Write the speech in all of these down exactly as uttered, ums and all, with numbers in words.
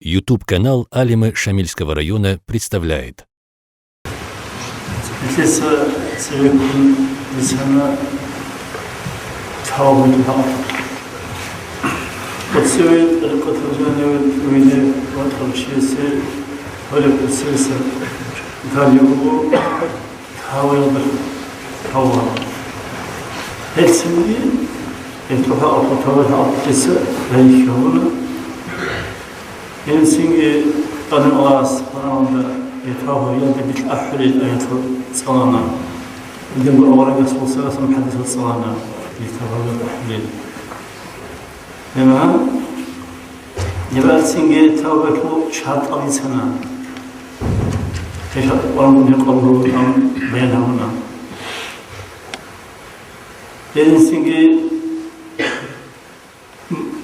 YouTube-канал Алимы Шамильского района представляет. Нилъеца цевеккун бицана тавбатул хӀакъ. Цеве тӀарикъаталъ жаниве вине ватӀарав чиясе гьореб цевеса гьале буго тавбаялда тавба. Гьелцинги гьелъул хӀакъалъулъ тавбаялъ гьабулеб жиндица гьайихьа гьабуна. Гьелцинги къануналас къануналда гьеб тавбаялда бикьа ахӀулел аятал цӀалана. Гьединго аварагас саллаллагьу гӀалайгьи ва саллам хӀадисал цӀалана гьеб тавбаялда ахӀулел. Гьеб гьеб гьелцинги тавбаялъул шартӀал бицана. Гьеб шартӀ къваригӀун гьеб къабул гьабун баян гьабуна. Гьелцинги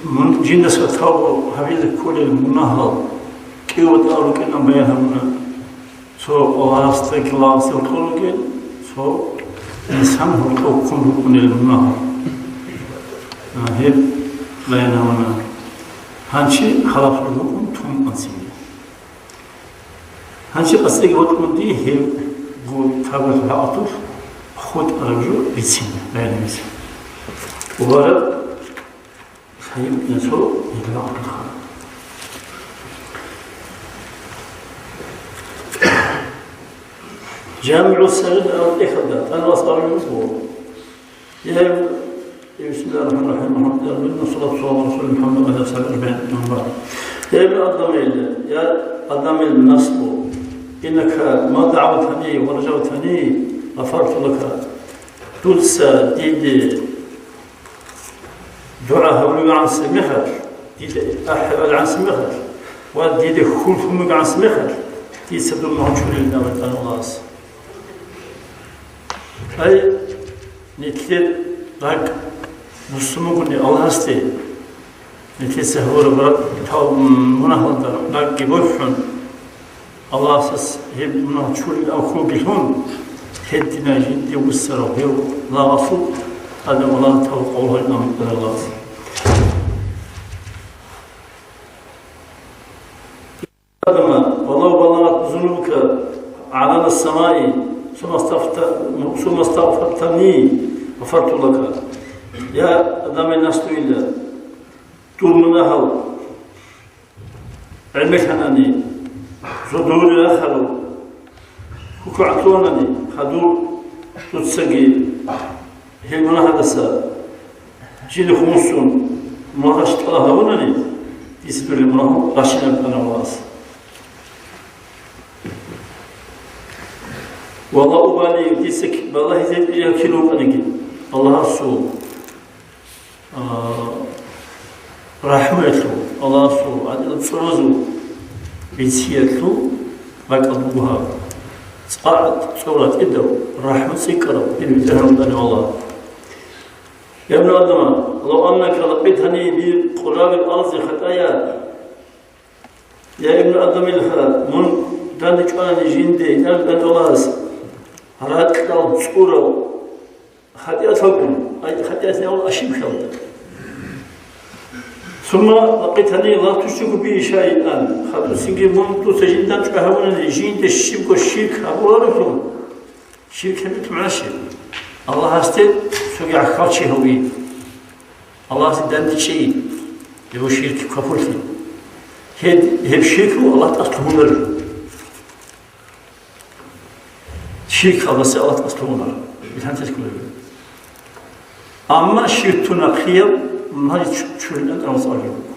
мун-, жиндаса тавба гьабизе кколел мунагьал кӀиго тӀал рукӀинан баян гьабуна. Цо Аллагьасдаги лагъасда гьоркьор ругел, цо инсан гьоркьов ккун рукӀунел мунагьал. А, гьеб баян гьабуна. Гьанчи халаф рукӀун тун анцӀила. Гьанчи къасиги вокьун дие гьеб гу-, тавбаялъул хӀакъалъулъ хутӀараб жо бицина, баян гьабизе. Убараб Гьеб инсул гьебмехалда. ЖамигӀу Сагъир ал-Ихда, тӀанас абулеб буго. Я, بسم الله الرحمن الرحيم. الحمد لله، والصلاة والسلام على رسول محمد وعلى آله وصحبه أجمعين. أما بعد. يا ابن آدم، يا آدم النسل، إنك ما دعوتني ورجوتني غفرت لك. Дуца диде дугӀа гьабулеб гӀанасеб мехалъ, дида ахӀи балеб гӀанасеб мехалъ ва дида хьул лъун бугеб гӀанасеб мехалъ, дица дур мунагьал чурилин абун тӀана Аллагьас. Ай, нилъер ракӀ буссун бугони Аллагьасде, нилъеца гьабураб ракӀ тав-, мунагьалда ракӀги борхӀун, Аллагьас гьеб мунагь чурилан хьулгилъун, гьединав жинде вуссарав гьев лагъасул тӀаде Аллагь тавбу къабул гьарилан букӀана Аллагьас. Адама, ولو بلغت ذنوبك عنان السماء ثم استغفرت-, ثم استغفرتني غفرت لك. Я Адамил наслуила, дур мунагьал гӀемерлъанани, зодуре рахарал, хӀукугӀатлъугьанани, хадур дуцаги гьел мунагьалдаса жидехун вуссун, мунагьалъ тӀалаб гьабунани, дица дур мунагьал ращинаб тӀана Аллагьас. Ва ла убали, дица балагьизе кӀиго кин вукӀаниги, Аллагьасул А, рахӀмуялъул, Аллагьасул гӀадил цӀуразул бициялъул ракӀалда буго гьаб. ЦӀакъ цӀура тӀидав, рахӀму цӀикӀкӀарав дир БетӀергьан вукӀанин Аллагь. Я ибну Адама, лав аннака лакъитани би къурабил арзи хатӀая. Я ибну Адамил хӀа, мун данде чӀванани жинде, я Аллагьас, ракьал цӀурав ХатӀияталгун, ай, хатӀиятни авал ошибкалда. Сумма лакъитани ла тушрику би шайъан, хадусинги мун дуца жиндан чӀвай гьабунани, жинде щибго ширк гьабуларевлъун, ширк гьабилъ магӀна щиб? Аллагьасде цоги гӀахьалчи гьави, Аллагьасде дандечӀей, гьев ширк капурлъи. Гьеб, гьеб ширк буго Аллагь тӀад лъугьунарев. Ширк гьабасе Аллагь тӀад лъугьуна, бихьанталъ кколеб. Амма ширк тун ахъияб мунагьал чу-, чурилан тӀамас аргъи буго.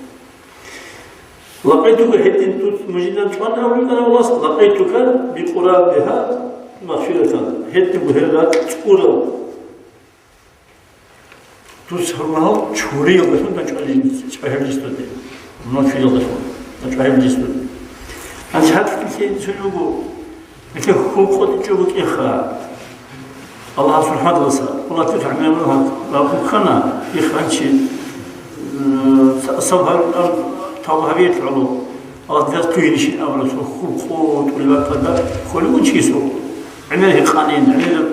Лакъитука гьедин дуц мужидан чӀван абулеб тӀана Аллагьас, лакъитука бикъурабиха магъфиратан, гьединго гьел ракь цӀурав. Дуца гьав мунагьал чуриялдалъун дандчӀвай гьабилищ дуде. Мунагьал чуриялдалъун дандчӀвай гьабилищ дуде. Гьанже гьаб нилъее цо буго, нилъее хьул къотӀичӀого букӀиха. Аллагьасул хӀадаласа, Аллагьас гӀемерал гьаб рахъухъана, иханчи, м, са-, саб гьарун тавба гьабиялъ гӀоло. Аллагьас тугьинищин абула, цо хьул къотӀулеб бакӀалда кколеб гьечӀо. ГӀемер гьикъанин, гӀемер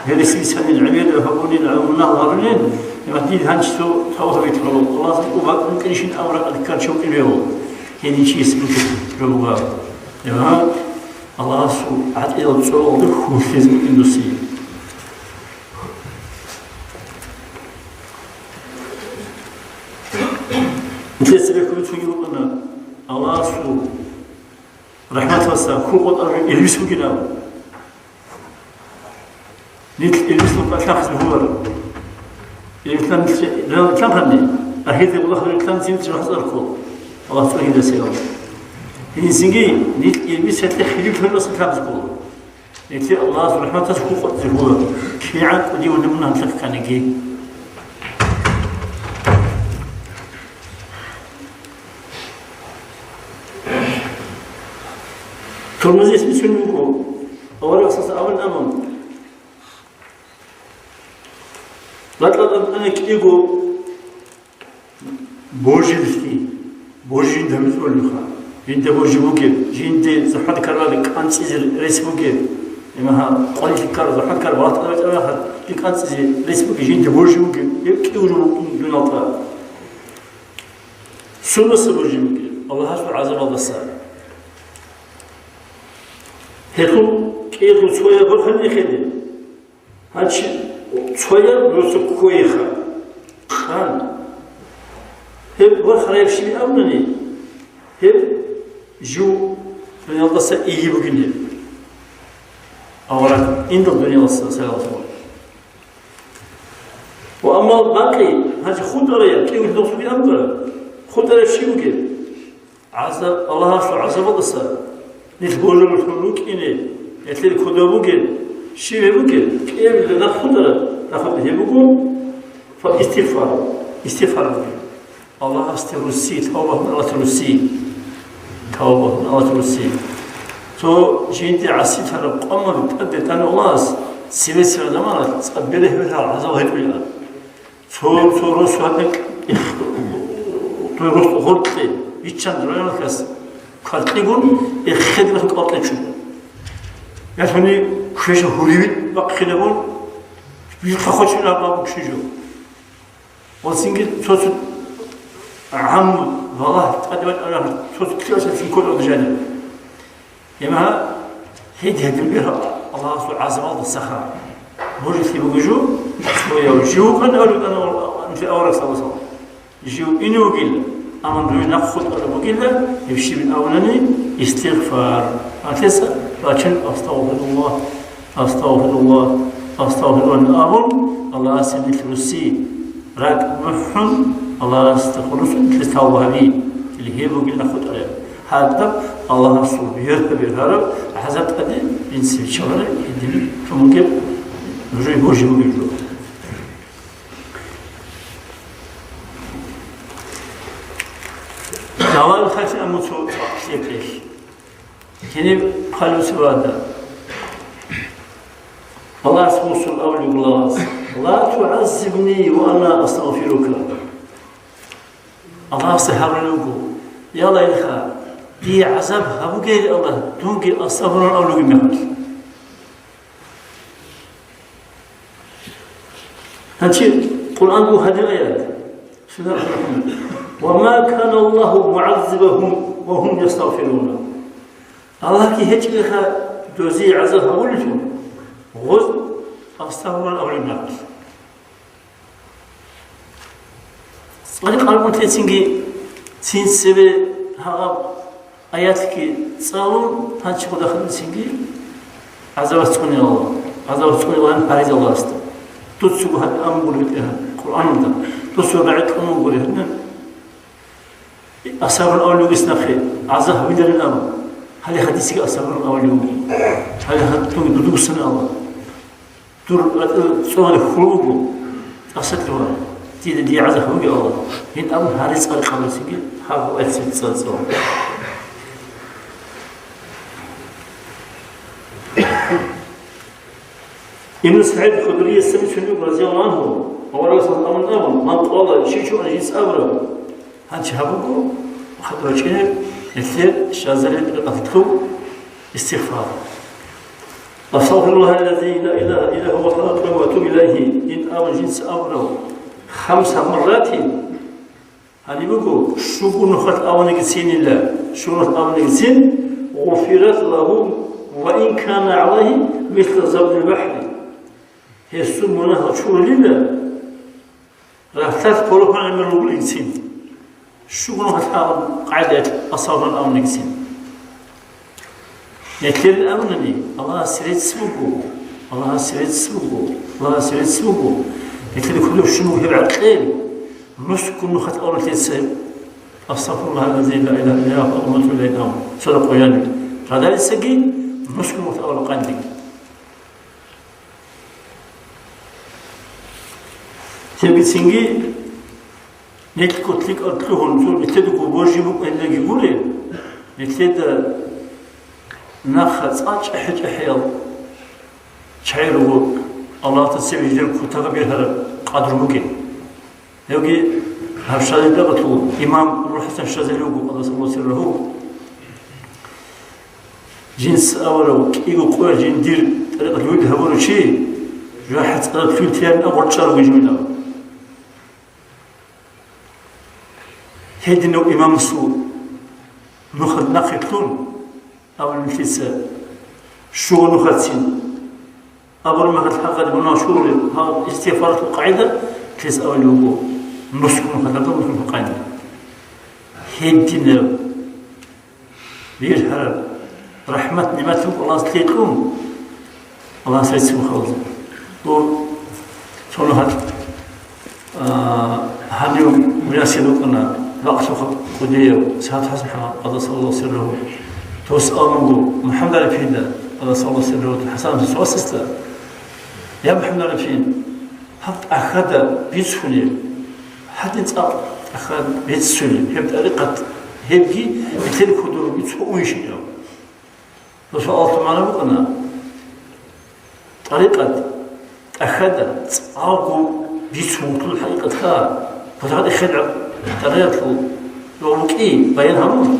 гьересилъанин, гӀемер гьабунин, гӀемер мунагь гьарунин, гьеб дир гьанчи цо тавба гьабиялъ гӀоло. Аллагьас тӀубакӀун кӀинищин абураб ракӀалда ккарчав кӀиневал. Гьедин чияс букӀин жо буго. Гьеб Аллагьасул гӀатӀидал цӀолалда хьуллъизе букӀин досие. Нилъеца бихьулеб цоги букӀана Аллагьасул рахӀматалдаса хьул къотӀараб илбис бугин абун. Нилъ илбисалда кӀалъахъ бихьуларо. Илбисалда нилъ релан кӀалъанхъани, ахирде гъулахъ релан цинцин рахӀцӀар ккола. Аллагь цӀугьидасе гьаб. Гьединлъидги нилъ илбисалъе хирив лъугӀине кӀалъахъ бихьула. Нилъее Аллагьас рахӀматалъ хьул къотӀизе бихьула. КигӀан кӀудияв мун гьанлъахъ кканиги. Турмузияс бицунеб буго, аварагасда абун абун. РатӀа-ратӀа кӀиго божилъи, божи жинда гьабицӀулебха. Жинда божи бугеб, жинда захӀмат ккарабали кӀанцӀизе рес бугеб. Имагьа, къвалилъи ккараб, захӀмат ккараб, вахталда бачӀараб мехалъ кӀанцӀизе рес бугеб, жинда божи бугеб, гьеб кӀиго жо букӀун дуниялалда. Сундаса божи бугеб? Аллагьасул гӀазабалдаса. Гьелъул кӀиялъул цояб борханихъе. Гьанчи цояб росу ккойиха. Къан. Гьеб борхараб щиб абунани, гьеб жив дуниялдаса иги бугин гьеб. Авараг индал дуниялдаса салаллаху. Ва амма бакъи, гьанчи хутӀараб, кӀиго досуги абура, хутӀараб щиб бугеб? ГӀазаб, Аллагьасул гӀазабалдаса нилъ божулелъул рукӀине, гьелъие кодоб бугеб, щиб гьеб бугеб, кӀиабилеб нахъ хутӀараб, нахъ хутӀараб гьеб буго, фа истигъфар, истигъфар бугеб. Аллагьасде русси, тавбаталъе русси, тавбаталъе русси. Цо жинде гӀасилъараб къваригӀел тӀаде тӀад Аллагьас цебесеб заманалъ цӀакъ берегьулареб гӀазаб гьечӀила. Цо, цо рос ватӀа, рос гъоркье, биччан районахъас кваркьигун, эххедилъун кӀалтӀе чӀун. Ясуни квеша гьуривитӀ бахъинабун, вихъа хочун абабу квешо. Ва цинги цо-цо гӀам валагь тӀаде вачӀараб, цо-цо кьиялъа цин кколеб жаниб. Гьеб гьедин бегьа Аллагьасул гӀазабалдасаха. Божулъи бугеб жо, цояв жив вукӀана авараг, авараг саллаллаху алейхи ва саллям. Жив ине вугилан, амма дуе нахъ хутӀараб бугилан, гьеб щибин абунани, истигъфар. Гьелдаса бачин астагъфируллагь, астагъфируллагь, астагъфируллагь абун, Аллагьасе нилъ русси. РакӀ мухӀун, Аллагьасда хулусун, нилъеца тавба гьаби. Гьеб бугилан хутӀараб. Гьадаб Аллагьасул бергьа-бергьараб гӀазаб тӀаде инсичӀвара, гьедин чӀумугеб, нужее божи бугеб жо. Давал хасиамуцо лъикӀелъ. Гьениб хъалуси вада. Аллагьас мусул авлугулас: «Ла тугӀаззибни ва ана астагъфирука». Аллагьасда гьарулев вуго: «Ялайха, дие гӀазаб гьабугейилан, Аллагь, дунги астагъфируллагь авлуги мехалъ». Гьанчи Къуръан буго гьадин аят. Бисмиллагьир рахӀманир рахӀим. «Ва ма кана Аллагьу мугӀаззибагьум ва гьум ястагъфируна». Аллагьги гьечӀилаха дозие гӀазаб гьабулелъул, гъоз астагъфируллагь абулеб мехалъ. ЦӀаликъараб унтецинги цин цебе гьагъаб аятги цӀалун, гьанчи гъодахъанцинги гӀазабас цӀуне Аллагь, гӀазабас цӀуне Аллагь гьаризалдасда. Дуцаго гьаб амру гури Къуръаналда, дуцаго рагӀи кьун гури гьанна. Асабун авлугис нахъе гӀазаб гьабиларин абун, гьале хадисги асабун авлугу, гьале хадуги дудугсан Аллагь. Дур, э, цӀуне хьул буго, тӀасалъугьа, дида дие гӀазаб гьабуге Аллагь. Гьин абун гьари цӀар къабуллъиги, гьаб гьечӀин цӀар цӀар. Ибн СагӀид Худрияс бицунеб, разияллагьу гӀангьу, аварагас абун абун, ман къала, щив чи ван жинца абураб, гьанчи гьабуго, хадур рачӀине, нилъер щвезарин къалъулъ истигъфар. Астагъфируллагьаллази ла илагьа илла гьува, астагъфируллагь ва атубу илайгьи, ин абун жинца абурав, хамса марратин, Гьаниб буго, щуго нухалъ абунагицинила, щуго нухалъ абунагицин, غفرت له وإن كان عليه مثل زبد البحر. Гьесул мунагьал чурулила, ралъдалъ пуланаб гӀемер ругелгицин. Щуго нухалъ абун къайда асавран абунагицин. Нилъер абунани, Аллагьасе рецц буго, Аллагьасе рецц буго, Аллагьасе рецц буго. Нилъер кодоб щун буго гьеб гӀакъил, нусго нухалъ абуна лъица, أستغفر الله العظيم لا إله إلا هو وأتوب إليه, цо ракъояни. Радалисаги нусго нухалъ абуна къайдаги. Гьеб бицинги, нилъго лъикӀал лъугьун, цо нилъедаго божи букӀинаги гури, нилъеда нахъа цӀа чӀехӀе-чӀехӀиял чагӀи руго, Аллагьасда цебе жидер кутакаб бергьараб къадру бугин. Гьевги гьаб щвалил дагъулъул имам Абул ХӀасан Шазали вуго, къадасаллагьу сиррагьу. Жинца абурав, кӀиго къоялъ жиндир тӀарикъат мурид гьабурав чи, жо хӀацӀараб лъугьин тиян агъорчӀарав вижунав. Гьединав имамасул нухалъ нахъе кьун, абулеб нилъеца, щуго нухалъцин. Абураб мехалъ гьагъадин мунагь щурулеб, гьаб истигъфаралъул къагӀида, нилъеца абулеб буго, нусго нухалъ абун нухалъул къагӀида. Гьединаб бергьараб рахӀмат-нигӀмат буго Аллагьас лъикӀун, Аллагьас рецц бухъалзе. Гьеб цо нухалъ, а, гьанив муясил рукӀана, рахълъухъа кӀудияв СагӀид ХӀасан МухӀаммад, къадасаллагьу сиррагьу. Дос абун буго МухӀаммад ГӀарифида, къадасаллагьу сиррагьу, ХӀасанасул васасда: «Я МухӀаммад ГӀарифи, гьаб тӀахьада бицунеб, гьадин цӀакъ тӀахьад бицунеб гьеб тӀарикъат, гьебги бетӀер кодоруги цо унщинав». Досул алъул магӀна букӀана: тӀарикъат тӀахьада цӀакъго бицун вугьул хӀакъикъатха, кутакаб эхеда тӀарикъатлъул рукӀи баян гьабун.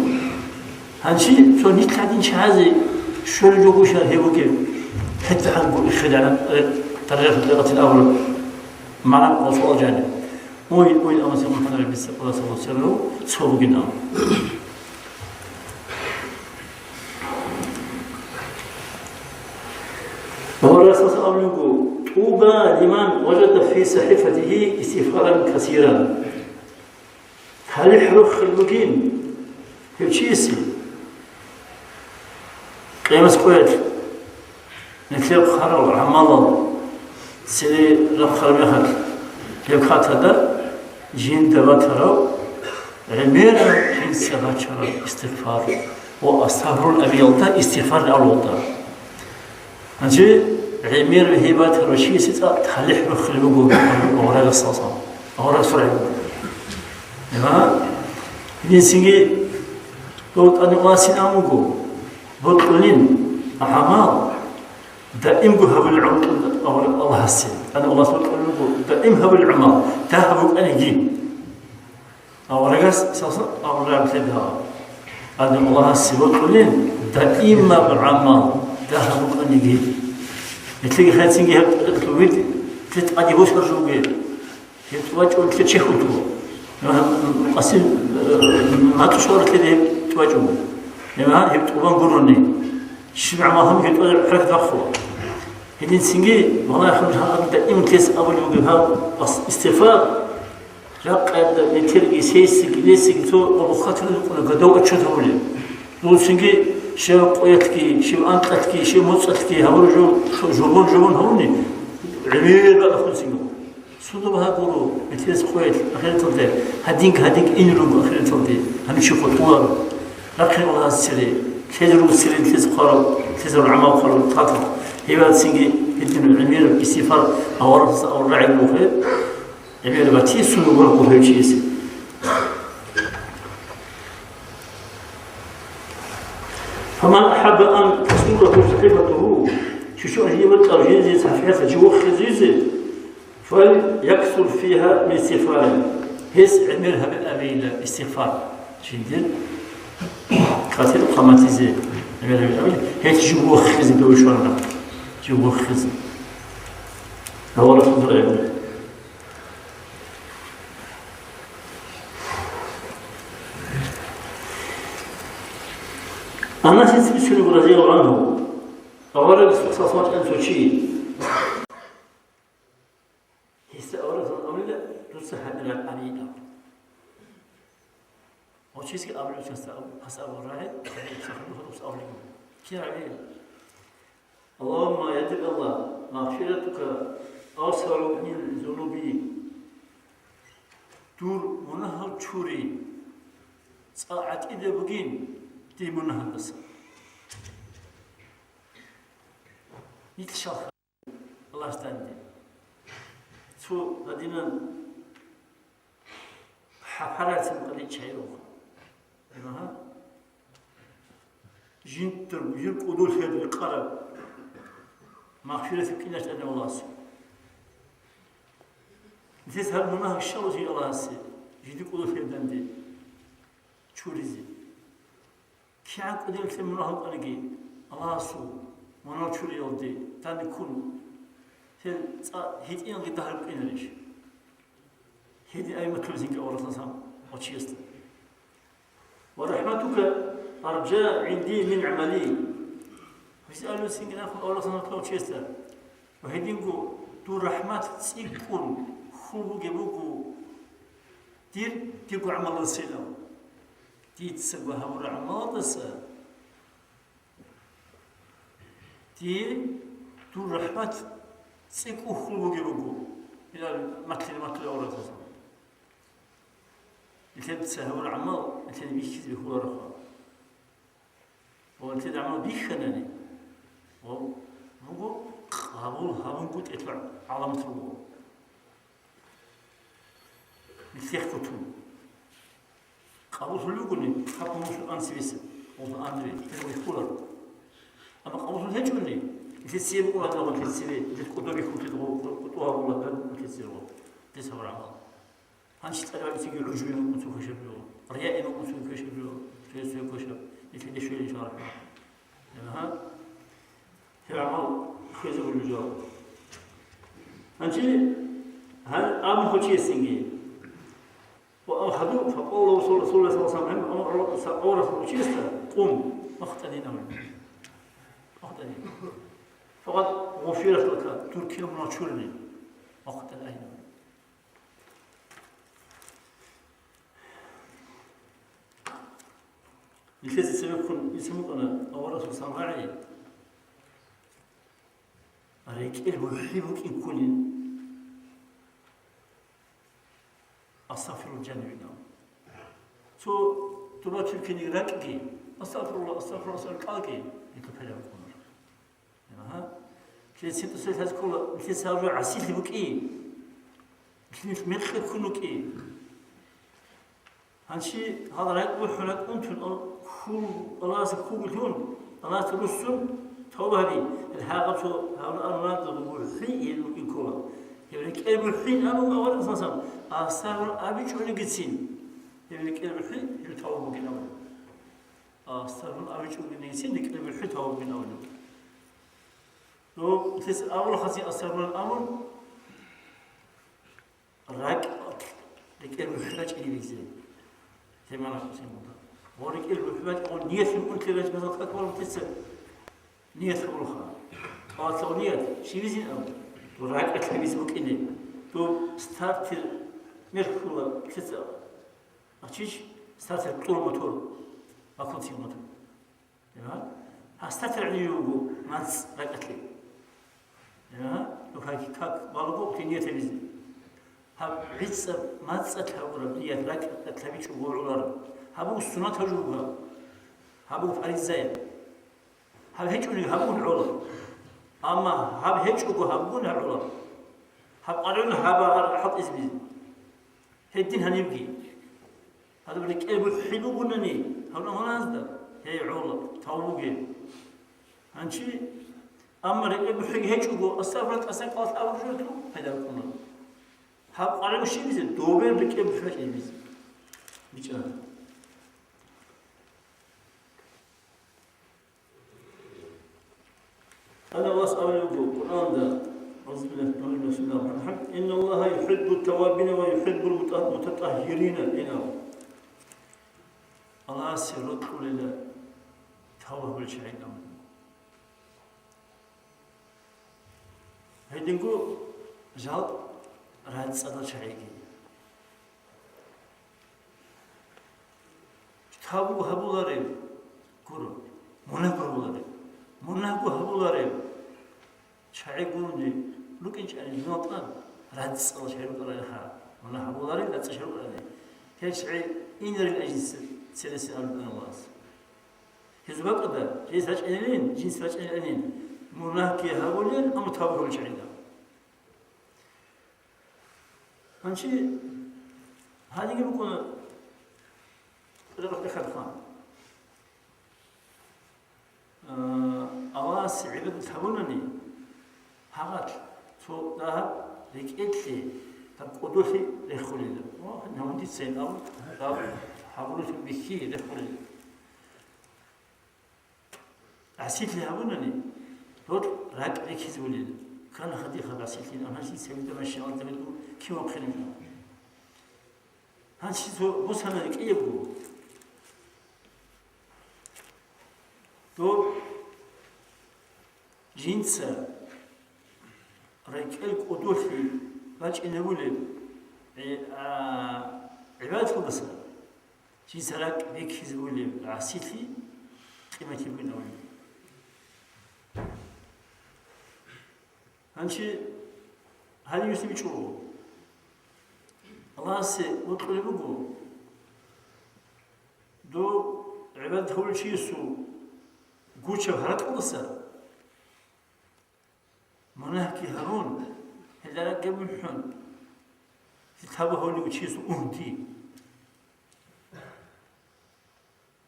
Гьанже цо нилъ гьадин чагӀазе щолеб жо гушар гьеб бугеб, гьеб гьанго эхеда тӀарикъатлъул рекъатин абураб магӀна ва суал жаниб. Ой, ой, амма МухӀаммад ГӀарифица къадасаллагьу сиррагьу цо бугин абун. Ва Расулас абулеб буго: «طوبى لمن وجد في صحيفته استغفارا كثيرا». ТалихӀ рохел бугин гьев чиясе, къиямас къоялъ нилъер хъварал гӀамалал цере рахъараб мехалъ, гьеб хатада жинда батарав гӀемераб жинца бачараб истигъфар ва астагъфируллагь абиялда истигъфар авлалда. Гьанже гӀемер гьеб батарав чиясе цӀакъ талихӀ рохел буго аварагасдасан, аварагасул гӀемер. Гьединцинги дов тӀадегӀанасин абун буго, бокьулин гӀамал даимго гьабулел гӀумру Аллагьасе. ТӀадегӀанас бокьулин буго, даим гьабулел гӀамал, дагь букӀаниги. Аварагас сасан авараг лъеда. Адам Аллагьасе бокьулин, даимаб гӀамал, дагь букӀаниги. Нилъеги хӀецинги гьеб тӀарикъ витӀ, лъе тӀаде босаржуге. Гьеб тӀубачӀун лъе чехьулту. Къасим, э, мацӀу шваралъе гьеб тӀубачӀун. Гьеб гьеб тӀубан гурони. Щиб гӀамал гьаб гьеб тӀубачӀун хӀаракат бахъула. Гьединцинги, валлагь, хӀакъикъаталда даим лъес абулеб бугеб гьаб, ас-, истигъфар. Ракъада метерги, сесиги, несиги цо къулухъатилан букӀуна, гадав отчет гьабулеб. Дулцинги щив къоялъги, щив анкьалъги, щив моцӀалъги гьабураб жо, жо-, жобон-жобон гьабуни, гӀемер бакӀахъунцинго. Судаб гьагуро, метерас къоялъ ахираталде, гьадинг-гьадинг ин руго ахираталде, гьанив чи къотӀуларо. Рахъин Аллагьас цере, лъезе руго цере лъезе хъварав, лъезарул гӀамал хъварав тӀатӀал. Гьеб бацинги гьедин гӀемераб истигъфар аварагасда аварагӀи рухӀе. ГӀемер батисун вуго гьев чиясе. فمن أحب أن تسوءه صحيفته, чучун жиб кьаб жинзе сахӀифаталъ жив вохизеризе, فليكثر فيها من استغفار. Гьес гӀемер гьабе абейила истигъфар. Жиндир катир хъаматизе гӀемер гьабе абейила, гьес жив вохизе дове щварана. Жив вохизе. Авараг хъубараб. Анасица бицунеб, радияллагьу гӀангьу, аварагас васасвачӀан цо чи. Гьесда аварагас абуна: «Дуца гьабирал гьари», – абун. Гьав чиясги абулев чиясда аб-, гьас абураб рагӀи, сахлъун хадуб абулеб буго. Кин гьари? Аллагьумма, я дир Аллагь, магъфиратука авсагӀу мин зунуби. Дур мунагьал чури цӀа гӀатӀида бугин дир мунагьалдаса. Нилъ щалха Аллагьас данде. Цо гьадинан хӀапаралъе мукъадиччайилха. Гьеб гьа? Жиндир жир кӀудулъ гьеб рекъараб магъфират кӀинаш тӀадегӀан Аллагьас. Нилъеца гьаб мунагь щалазе Аллагьасе, жиндир кӀудулъ гьеб данде чуризе. КигӀан кӀудиял нилъер мунагь букӀаниги, Аллагьасул мунагь чуриялде данде ккун, гьел цӀа гьитӀинги дагьаб букӀинарищ? Гьедин абулеб буго аварагас гьав чиясда. «Ва рахӀматука аржа гӀинди мин гӀамали». Гьесие абулеб буго аварагас гьав чиясда. Ва гьединго дур рахӀмат цӀикӀкӀун хьул бугеб буго дир, дирго гӀамалалдасайилан. Дицаго гьабураб гӀамалалдаса дие дур рахӀмат цӀикӀкӀун хьул бугеб буго. Гьелъул маклъи-маклъи аварагас. Нилъеца гьабураб гӀамал нилъеда бихьизе бихьулароха. Ва нилъеда гӀамал бихьанани, ва буго къабул гьабунгутӀи гӀаламат руго. Нилъехъго тун. Къабуллъулеб бугони, гьаб гьумусул анцӀбиса, гьелда анцӀбе, гьеб бихьуларо. Амма къабуллъун гьечӀони, нилъер цебе букӀуна гьадинаб, нилъер цебе, нилъер кӀодо бихьулъе гьеб, кӀодо гьабула гьадин нилъер цебе. Гьеб гьабураб гӀамал. Гьанже цӀаларав инсанги гӀужбуян вукӀун цо квешаб жо, рияян вукӀун цо квешаб жо, цояс цояс квешаб, нилъеда щвелин шаргӀ. Гьеб гьа? Гьеб гӀамал хвезабулеб жо. Гьанже гьал абун гьечӀо чиясинги. Ва ахаду, факъала Расул, Расулуллагь саллаллагьу гӀалайгьи ва саллам, гьеб амру Расул чиясда, къум, вахъ тӀадин абун. Вахъ тӀадин. Факъат гъуфират лака, дур кинаб мунагь чурилин. Вахъ тӀадин абун. Нилъеца цебеккун исмукъана аварагасул рагӀи, рекӀел бухӀи букӀин кколин. Астагъфируллагь жаниб ина. Цо дуба чуркиниги ракӀги, астагъфируллагь, астагъфируллагь, астагъфируллагь ккалги, нилъер пеле букӀунаро. Гьеб гьа? Нилъеца цебе лъазе ккола, нилъеца гьаб жо гӀасилъи букӀи. Нилъ мекъи ккун вукӀи. Гьанже гьал ракӀ бухӀун ракӀ унтун, ал-, хьул, Аллагьасе хьулгун лъун, Аллагьасе руссун, тавба гьаби. Гьел гьагъаб цо гьаб-, гьаб-, гьаб-, бухӀи гьел букӀин ккола. Гьеб рекӀел бухӀин абун аварагас, астагъфируллагь абичӀонигицин. Гьеб рекӀел бухӀи гьел тавба бугин абун. Астагъфируллагь абичӀонигицин рекӀел бухӀи тавба бугин абун. Доб-, лъес абула хасин астагъфируллагь абун, ракӀ, рекӀел бухӀи бачӀине бегьизе. Темана хъусин буго. Ва рекӀел бухӀи бачӀ-, ва ниятги унти бачӀ-, мисал, как валун тица. Ният гьабулха. ТӀалаб ният, щибизе абун. Доб ракӀалъ гьабизе букӀине. Доб стартер мерхула тица. Ахчич стартер кьур мотор. Бакун цин мотор. Гьа? Гьасда тӀагӀине вуго мацӀ ракӀалъе. Гьа? Ну, как, как балуго, ният гьабизе. Гьаб гӀицӀаб мацӀалъ гьабураб ният ракӀалъ гьабичӀого гӀоларо. Гьаб буго суннатаб жо буго. Гьаб буго фаризаяб. Гьаб гьечӀони гьабун гӀола. Амма гьаб гьечӀого гьабун гьаб гӀола. Гьаб къваригӀун гьаб гьар хӀалтӀизе бизе. Гьедин гьанибги. Гьадаб рекӀел бухӀи бугонани, гьаб гьуназда, гьей гӀола, тавбуге. Гьанчи, амма рекӀел бухӀиги гьечӀого, астагъфируллагь, тӀасан кӀалалъ абураб жо пайда ккуна. Гьаб къваригӀун щибизе, добе рекӀел бухӀи гьечӀебизе. БичӀчӀана. Аллагьас абулеб буго Къуръанда, أعوذ بالله من الشيطان الرجيم. إن الله يحب التوابين ويحب المتطهرين. Аллагьасе рокьулила тавба гьабулел чагӀи амру. Гьединго жал рацӀцӀадал чагӀиги. Тавбу гьабуларев гуро, мунагьго гьабуларев, мунагьго гьабуларев чагӀи гурони рукӀинчӀани, дунал тӀад рацӀцӀал чагӀи рукӀарани гьа, мунагь гьабуларел рацӀцӀал чагӀи рукӀарани, гьел чагӀи инарил ажинса цересел абулеб Аллагьас. Гьезул бакӀалда, жинс рачӀинилин, жинс рачӀинилин, мунагьги гьабулел, амма тавбу гьабулел чагӀи. Гьанчи гьадинги букӀуна рагъ-, рахъалъан. Э, Аллагьасе гӀибадат гьабунани, гьагъалъ цо дагьаб рекӀелъе, гьаб кӀодолъи рехулила. О, гьанив дица гьеб абун, гьаб гьабуралъул бихьи рехулила. ГӀасилъи гьабунани, дол ракӀ рихьизабулел, ккана хадирха гӀасилъи, амма гьанже цебеда машиналда гьел кив вахъинаб жо. Гьанже цо босанани кӀиябго. Дол жинца рекӀел кӀодолъи бачӀинабулеб гӀи-, а, гӀибадаталдаса. Жинца ракӀ рихьизабулеб гӀасилъи къиматги бугин абуни. Гьанже гьале юсни бичӀчӀула. Аллагьасе бокьулеб буго, дов гӀибадат гьавулев чиясул гучаб гьаракьалдаса мунагьги гьарун, гьелда ракӀги бухӀун, тавба гьавулев чиясул угьди.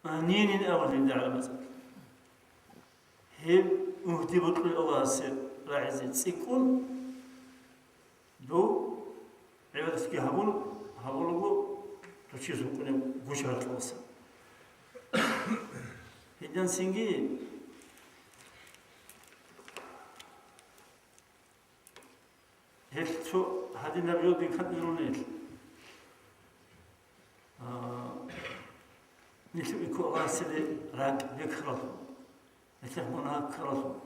Аминин абулеб гӀаламат. Гьеб угьди бокьулеб Аллагьасе рагӀизе цӀикӀкӀун, дов гӀибадатги гьабун, гьабулаго дов чиясул букӀунеб гучаб гьаракьалдаса. Гьединцинги гьелъ цо гьадинаб жо бихьизабулел. А, нилъ бихьула Аллагьасе ракӀ бекаралъур, нилъер мунагь ккаралъур.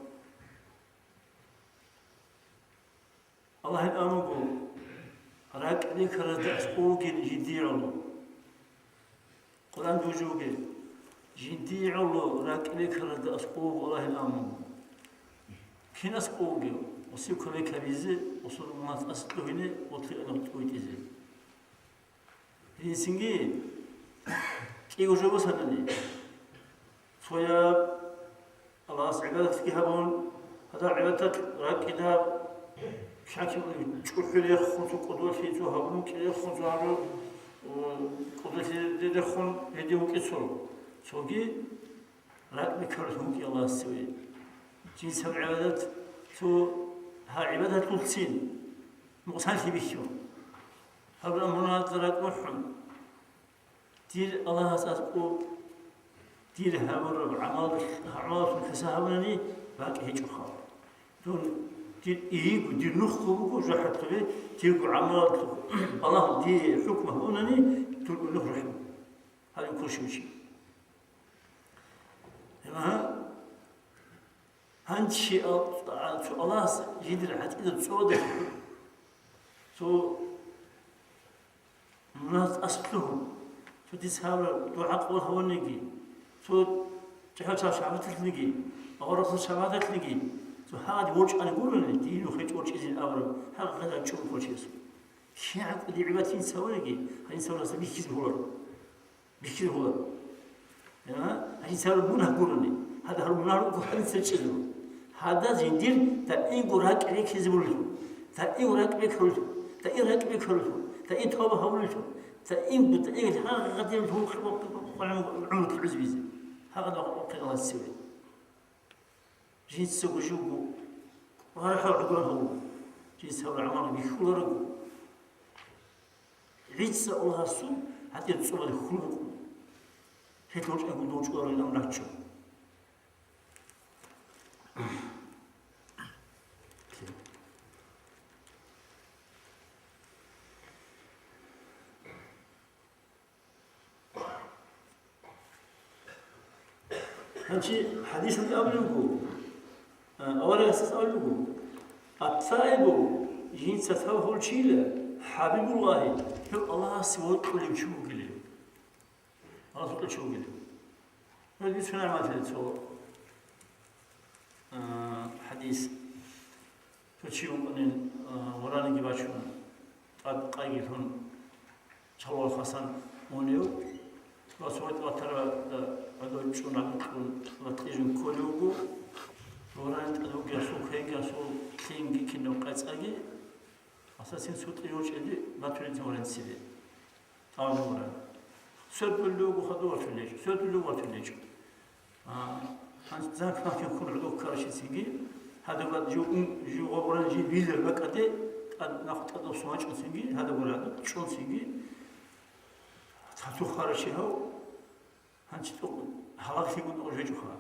Аллагьил амруго, ракӀ бекаразда аскӀов вугин жиндие гӀоло. Къуран божи бугеб, жиндие гӀоло ракӀ бекаразда аскӀов вуго Аллагьил амруго. Кин аскӀов вугев? Гьесие кумек гьабизе, гьесул мунагь тӀаса лъугьине, гьесул гӀенеккун тӀуйтӀизе. Гьединцинги кӀиго жо босанани, цояб Аллагьас гӀибадатги гьабун, гьадаб гӀибадаталъ ракӀида, кӀалъи чӀухӀи рехун, цо кӀодолъи, цо гьабун кӀи рехун, цо гьабун, о, кӀодолъи рехун гьедин вукӀи цо. Цоги ракӀ бекарулъун вукӀи Аллагьас цеве. Жинсаб гӀибадат, цо гьа гӀибадаталъулцин нукъсанлъи бихьун. Гьаб амруналда ракӀ бухӀун. Дир Аллагьас аскӀов, дир гьабураб гӀамал, гӀамалалъул хӀисаб гьабунани, бакӀ гьечӀоха. Дун, дир ийиго, дир нухго буго жужахӀалъубе, дирго гӀамалалъул балагь дие хӀукму гьабунани, дур нух рухӀун. Гьале ккурщив чи. Гьанчи ал-, а, цо Аллагьас жиндир гӀатӀидал цӀодахъ, цо мунагь тӀаса лъугьун, цо дица гьабураб дугӀа къабул гьавуниги, цо чӀехӀел чиясул шапагӀатлъиниги, аварагасул шапагӀатлъиниги, цо гьагъаде ворчӀани гурони, дие нух гьечӀо ворчӀизин абураб, гьагъа гьадаб чӀун кколчиясул. КигӀан кӀудияв гӀибадат жинца гьавуниги, гьадинса Аллагьас бихьизе гьоларо. Бихьизабула. Я, гьанже гьаб мунагь гурони. Гьадаб гьаб мунагь руго гьарица чӀезабу. Гьадаз жиндир даимго ракӀ рихьизабулелъул, даим ракӀ бекарулелъул, даим ракӀ бекарулелъул, даим тавба гьабулелъул, даимго, даим гьагъадин гӀумру кьабизе. Гьагъадин гьабулелъул. Жинцаго живго рахӀал гӀодор гьавула, жинца гьабураб гӀамал бихьуларого. ГӀиса Аллагьасул гьатӀир цӀобалде хьул букӀун. Гьелъ гьоркьоб дов чӀварилан раччун. Гьанчи хӀадисалда абулеб буго, а, аварагасдаса абулеб буго, «Ат-таибу», жинца тавбу гьабулев чийила, «хӀабибуллагьи», гьев Аллагьасе вокьулев чи вугилев. Аллагьасе вокьулев чи вугилев. Гьеб бицунеб гьанже цо, а, хӀадис. Цо чи вукӀунин, а, вараниги бачун, тӀад къайги лъун, чалвал хасан унев, ва цо гьитӀ ватараб гӀодов чӀун, гӀодов кьун, ва кьижун кколев вуго, варани тӀад вугев асул квенги, асул лъинги, кинаб къайцӀаги, асацин цо кьижул чӀеди батулин варани цебе. Тавбу гьабураб. Свердулев вуго хадув ватулев, свердулев ватулев. А, гьанже занг-манг ккун гӀодов ккаращинцинги, гьадаб жив ун, жив гъобран жив вилер бакӀалде, тӀад нахъ тӀадаб сумачӀунцинги, гьадаб гьадаб чӀунцинги, цацу хваращи гьав, гьанчи тӀокӀ гьалаглъи гун тӀокӀ жечӀоха.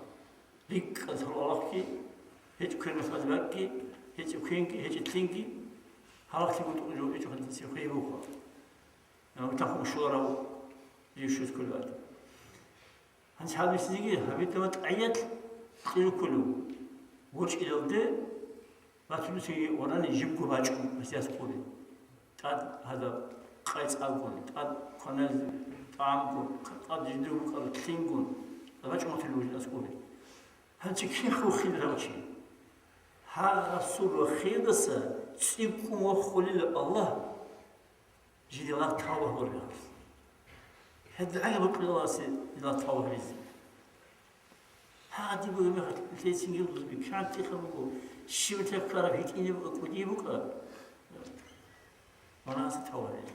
РикӀкӀад гьал алахъги, гьечӀ квен масазе бакӀги, гьечӀ квенги, гьечӀ лъинги, гьалаглъи гун тӀокӀ жечӀоха, дица хвей буха. Гьав тахун щоларав жив щвез кколебали. Гьанже гьаб мисниги гьабитӀа ва тӀагӀиялъ кьижуккулев. ВорчӀилалде батулусиги варани жибго бачӀун гьесие аскӀобе. ТӀад гьадаб къайцӀагун, тӀад кваналъ тӀагӀамгун, тӀад жиндир букӀараб лъингун, тӀад бачӀун батулев вугилан аскӀобе. Гьанчи кин хурхиларав чи? Гьагъасул рахъиялдаса цӀикӀкӀун вахъулила Аллагь. Жидила тавба гьабураб. ГьедигӀаги букӀиналасе дила тавба гьабизе. Гьадиб бугеб мехалъ лъецин гьев лъугьби, кигӀан тӀехьа буго, щиб лъехъараб гьитӀинаб кӀудияб букӀа. Ванасе тавба гьабизе.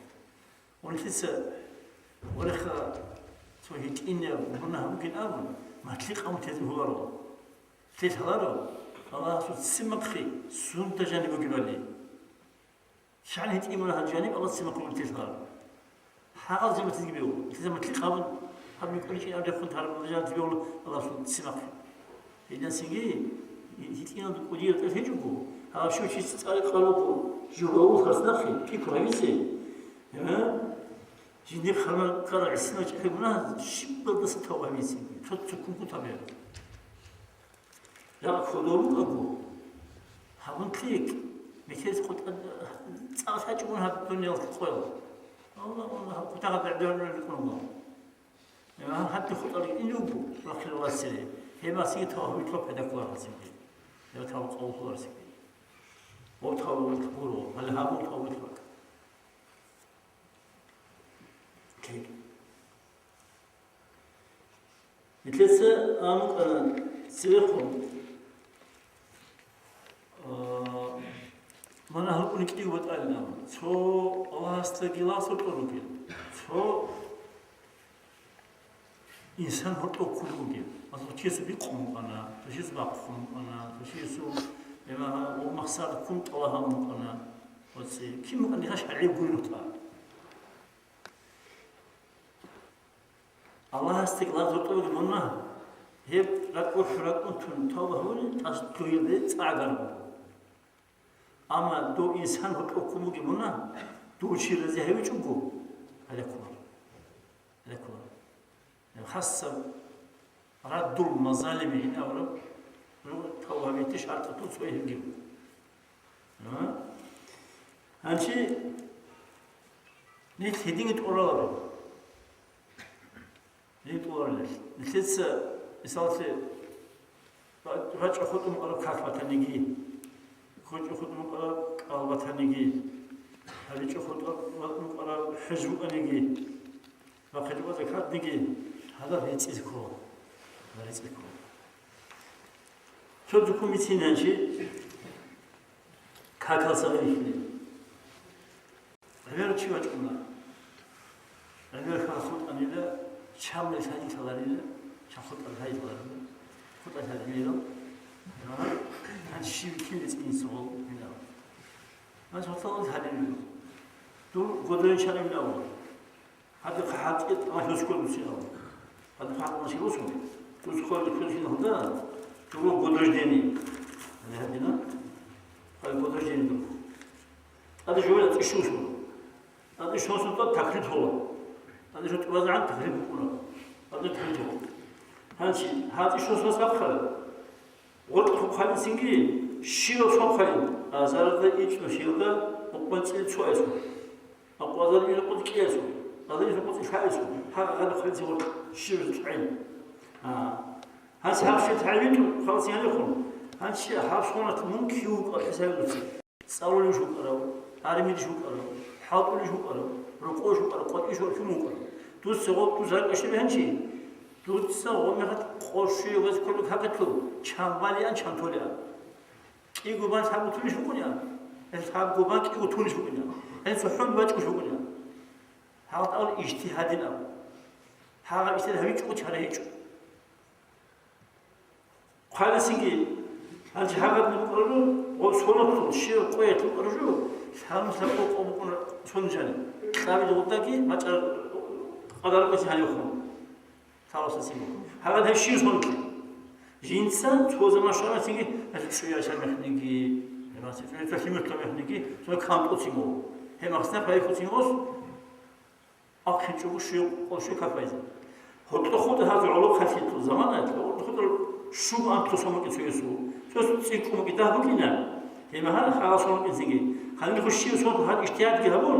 Унлъица, вареха, цо гьитӀинаб мунагь бугин абун, малъи-къавун тезе гьуларо. Лъелъ гьаларо, Аллагьасул ццин бахъи сунда жаниб бугебали. КигӀан гьитӀинаб мунагь жаниб Аллагьас ццин бахъун тилъала. Гьагъал заматизги бегьула. Ил замат лъикъабун гьаб микьуличӀин абрехун тараб жаниб бегьула Аллагьасул ццин бахъун. Гьединасинги гьитӀинаб кӀудияб тӀад гьечӀого, гьаб щив чи цӀар кьаруго, жугьутӀ гьарсдахъе, пикру гьабизе. Гье? Жиндир хъалмакъ ккарал гӀисинал чӀахӀи мунагь щибалдаса тавба гьабизе. Цо-цо ккун ккун тавба гьабе. Ракъ кодоб букӀаго, гьабун лъикӀ, метерис къотӀа цӀакъ лъачӀогун гьаб дуниял къоял. Аллагь, Аллагь, гьаб кутакаб бегӀбегьулел рикӀкӀунаго. Гьаб хутӀалги ин руго, рахъилаласире. Гьеб асиги тавбу гьабитлъо пайда кколарасинги. Гьеб тавбу къабул кколарасинги. Гьеб тавбу гуро, гьале гьабун тавбу гьаб. Нилъеца амукъана цевехъун, а, мунагь гьабун кӀиго батӀалин абун. Цо Аллагьасдаги лагъзуртӀун ругел, цо инсан гьоркьов ккун бугел. Масала, чиясул бикъун букӀана, цо чиясул бахъун букӀана, цо чиясул, гьеб, махсар ккун тӀалаб гьабун букӀана. Ва ци-, кин букӀана, гьаш гьариб гуйрухъа. Аллагьасдаги лагъзуртӀун бугеб мунагь, гьеб ракӀ-, ракӀун тун тавба гьабуни, тӀас дугьелде цӀа гьарун буго. Амма дов инсан гьоркьов ккун бугеб мунагь, дов чи рази гьавичӀого, гьале кколаро. Гьале кколаро. Хасаб раддул мазалими гьин абураб, ну, тавба гьабизе шартӀалъул цояз гьебги буго. А? Гьанчи нилъ гьединги тӀураларо. Гьедин тӀуралел. Нилъеца, мисаллъи, ва-, вачӀа хутӀун къараб как батаниги, кочӀа хутӀун къараб кӀал батаниги, гьабичӀа хутӀун къараб хӀеж букӀаниги, ва хъалиб закатниги, гьадаб рецӀизе ккола. Гьадаб рецӀизе ккола. Цо дуккун бицин гьанчи, какал сабаблъи. ГӀемер чи вачӀуна. ГӀемер хал хутӀанила, чамли лъай лъаларила, чам хутӀа лъай лъаларила, хутӀа лъай гӀемерал. Гьанчи щив кин рецӀинин цо гьал гьинал. Гьанчи хутӀа лъай гьарилила. Дур годоре чарабилаву. Гьадин хъа-, гьатӀи тӀамал росулъ бусиялда. Гьадин хъа-, тӀамал росулъ. Росулъ хъвалеб кколеб киналда, дур год рождения. Гьадин гьадина. Хъвалеб год рождения дур. ТӀаде жо я тӀишун шун. ТӀаде шун шун тӀад такълид гьола. ТӀаде жо тӀубазегӀан такълид букӀуна. ТӀаде такълид гьола. Гьанчи гьатӀи щосас бахъа. Гъоркь хъвалин цинги, щивав сон хъвалин, азарда ичӀнав щивда мукъман цӀил цо айсун. Акъвазар ил къуд кӀиайсун, азар ил къуд лъайсун, гьагъа гъада хъвалин цин гъоркь щивав лъай. А. Гьанчи гьаб щив лъай витӀун, хъвалин цин гьанихун. Гьанчи гьаб сонат мун кив вукӀа хӀисабилуци. ЦӀалулев вукӀарав, армиялъ вукӀарав, хӀалтӀулев вукӀарав, рокъов вукӀарав, къватӀив вукӀарав, кин вукӀарав. Дуца гъо-, дуца гьаркьа щиб гьанчи? Дуца гъо мехалъ къо щуяб газ кколеб какалъул, чан балеан, чан толеан. КӀиго бан лъабго тунищ букӀунеан? Гьел лъабго бан кӀиго тунищ букӀунеан? Гьел цохӀон бачӀунищ букӀунеан? Гьалда авал ижтигьадин абу. Гьагъаб ижтигьад гьабичӀого чара гьечӀо. Хъвалесинги, гьанже гьагъадин букӀарабу, гъо сонатул щив къоялъ букӀараб жо, лъабнус лъабго къо букӀуна сон жаниб. Кьабил гъудаги мачӀар къадар кӀвезе гьанивхун. Лъабасасин букӀун. Гьагъад гьеб щив сонлъи? Жинца цо заман щванасинги, гьел чӀуяшаб мехниги, гьемасе чӀуяшаб лъимерлъаб мехниги, цо кантӀуцин буго. Гьеб махсна пайхуцин гъос, ахъинчӀого щуя къо щуя капайзе. Гьоркьохъуда гьазул гӀолохъанлъи заманаялъ, гьоркьохъуда щуго анкьго сон букӀин цоясул. Цоясул цӀикӀкӀун букӀин дагь букӀина. Гьеб гьаниб хагъал сон букӀинцинги. Гьаниб хущив сон гьан ижтигьадги гьабун,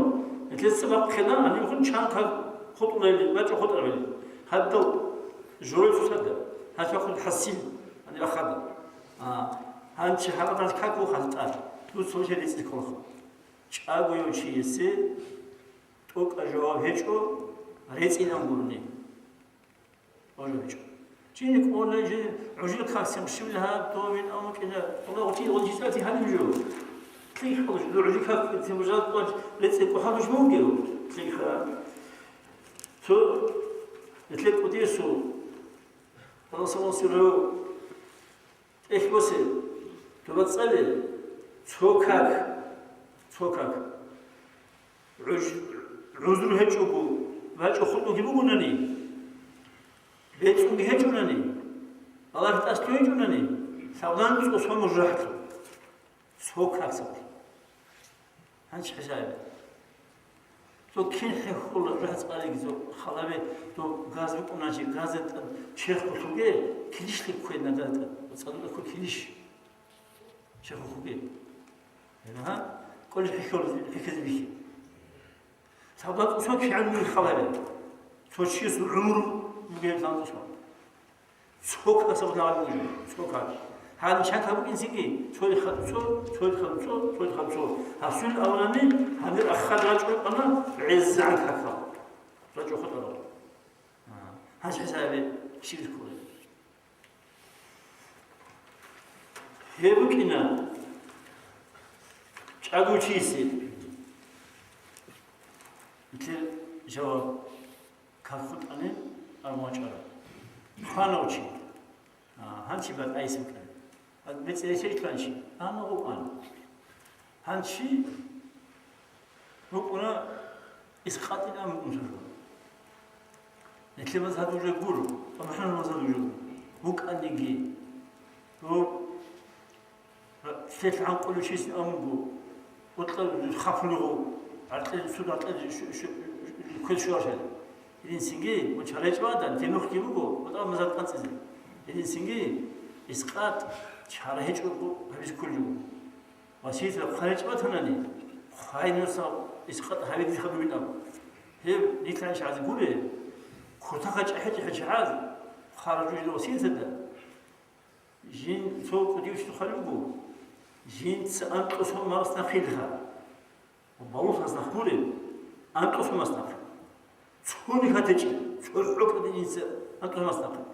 гьелъеца бахъина, гьаниб хун чан каг хутӀулайли, бачӀа хутӀарабали. Гьадал жорой цоцазда, гьанчи бахъун хӀасил, гьаниб ахада. А, гьанчи гьабадал как вухъал тӀад. Дуца гьанчи рецӀи кколаха. ЧӀагояв чиясе тӀокӀаб жаваб гьечӀо, рецӀилан гурони. Гьожо гьечӀо. Жини кӀола, жи гӀужил касим, шивли гьаб, довин, амукӀила, Аллагьу чи, гьанчи цӀати гьанив жо. Лъихъа, гӀужил касим, жал къвач, рецӀи къухӀалуш мугев. Лъихъа. Цо, лъе кӀудесу, Аллагь салам сиро, ТӀехь босе, туба цӀале, цо как, цо как. ГӀуж-, гӀузру гьечӀого, бачӀа хутӀулги бугунани, бецӀунги гьечӀунани, Аллагь тӀасалъугьинчӀунани, лъабдан цӀусун мужахӀлъу. Цо как сабур. Гьанчи хӀисабе. Цо кин хӀехьула, жагьцӀалиги цо халаве, цо газ букӀуначи, газда тӀад черх хъулъуге, килищ лъикӀ ккведна газда тӀад, цӀадула ккве килищ черх хъулъуге. Гьа? КӀолеб хӀехьола, хӀехьезе бихьи. Сабда цо кигӀан мугел халаве. Цо чиясул гӀумру бугеб лъан цо. Цо касаб нагъаб бугеб, цо кас. Гьанча кабукӀинцинги, цо иха-, цо, цо иха-, цо, цо иха-, цо. Гьасул авлани, гьанир ахад рачӀун къана, гӀезегӀан какал. РачӀухъа тӀадаб. Гьанча хӀисабе щиб кколеб? Гьеб букӀина чӀаго чиясе. Нилъер жаваб. Как хутӀани, амма вачӀарав. Хванав чи. А, гьанчи батӀайс вукӀана. БецӀересел кканчи, амма гъукъан. Гьанчи рукӀуна искъатӀин амма вукӀун сорго. Нилъер мазгьаб уже гуро, ва МухӀаммад мазгьаб уже гуро. ВукӀаниги. Гьоб Лъелъ гӀанкъулев чиясин амуго, бутӀа хапулего, гӀаркье-, суд гӀаркьезе щу-, щу-, квез щваралъали. Гьединцинги, ва чара гьечӀо адам, гьенухъги буго, бутӀа мазал кӀанцӀизе. Гьединцинги, искъат чара гьечӀого гьабизе кколев вуго. Васияталъ хъван гьечӀо батанани, хъвай нуса искъат гьабизе хадубин абу. Гьеб нилъ гьанчи гьазе гуре, куртаха чӀахӀи-чӀахӀи чагӀаз, хъаражу жида васияталда. Жин цо кӀудияв чи тухарев вуго, жинца анкьго сон мас нахъилха. Балугълъаз нахъ гуреб, анкьго сон мас нахъе. Цони хатечӀеб, цо хӀукъаде жинца анкьго сон мас нахъе.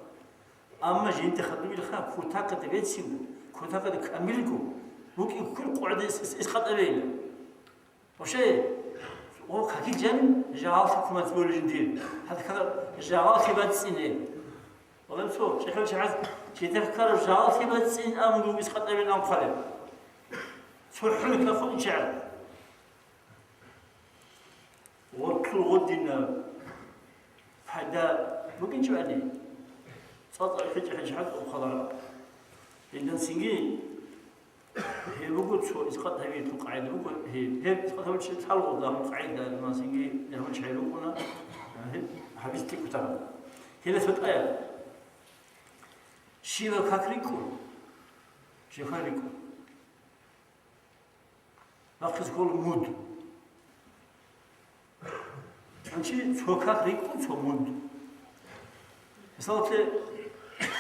Амма жинда хадубилха, кутакада бецинго, кутакада камилго, вукӀи ккун къвагӀда ис-, ис-, искъатӀабейила. Вообще, о, какил жан жагьал хӀукумат болин дир. Гьадкала жагьал хибацӀцӀине. Валай цо, чӀехӀел чагӀаз, жидехъ ккараб жагьал хибацӀцӀин амру искъатӀабин анхъалеб. Цо хӀули кахун чагӀ. Гъоркьул гъодинаб пайда букӀинчӀоани, цӀацӀа хӀечӀ-хӀечӀ хӀакъ ухъалараб. Гьединцинги, Гьеб буго цо искъат гьавиялъул къагӀида буго гьеб. Гьеб искъат гьавичи лъалгъула гьаб къагӀида, масинги, гьабичи гьайрукъуна, гьеб гьабизе кутараб. Гьеле лъутӀая. Щибаб как рикӀкӀун? Щибаб как рикӀкӀун? Бахъизе ккола муд. Гьанчи цо как рикӀкӀун, цо муд. Мисалалъе,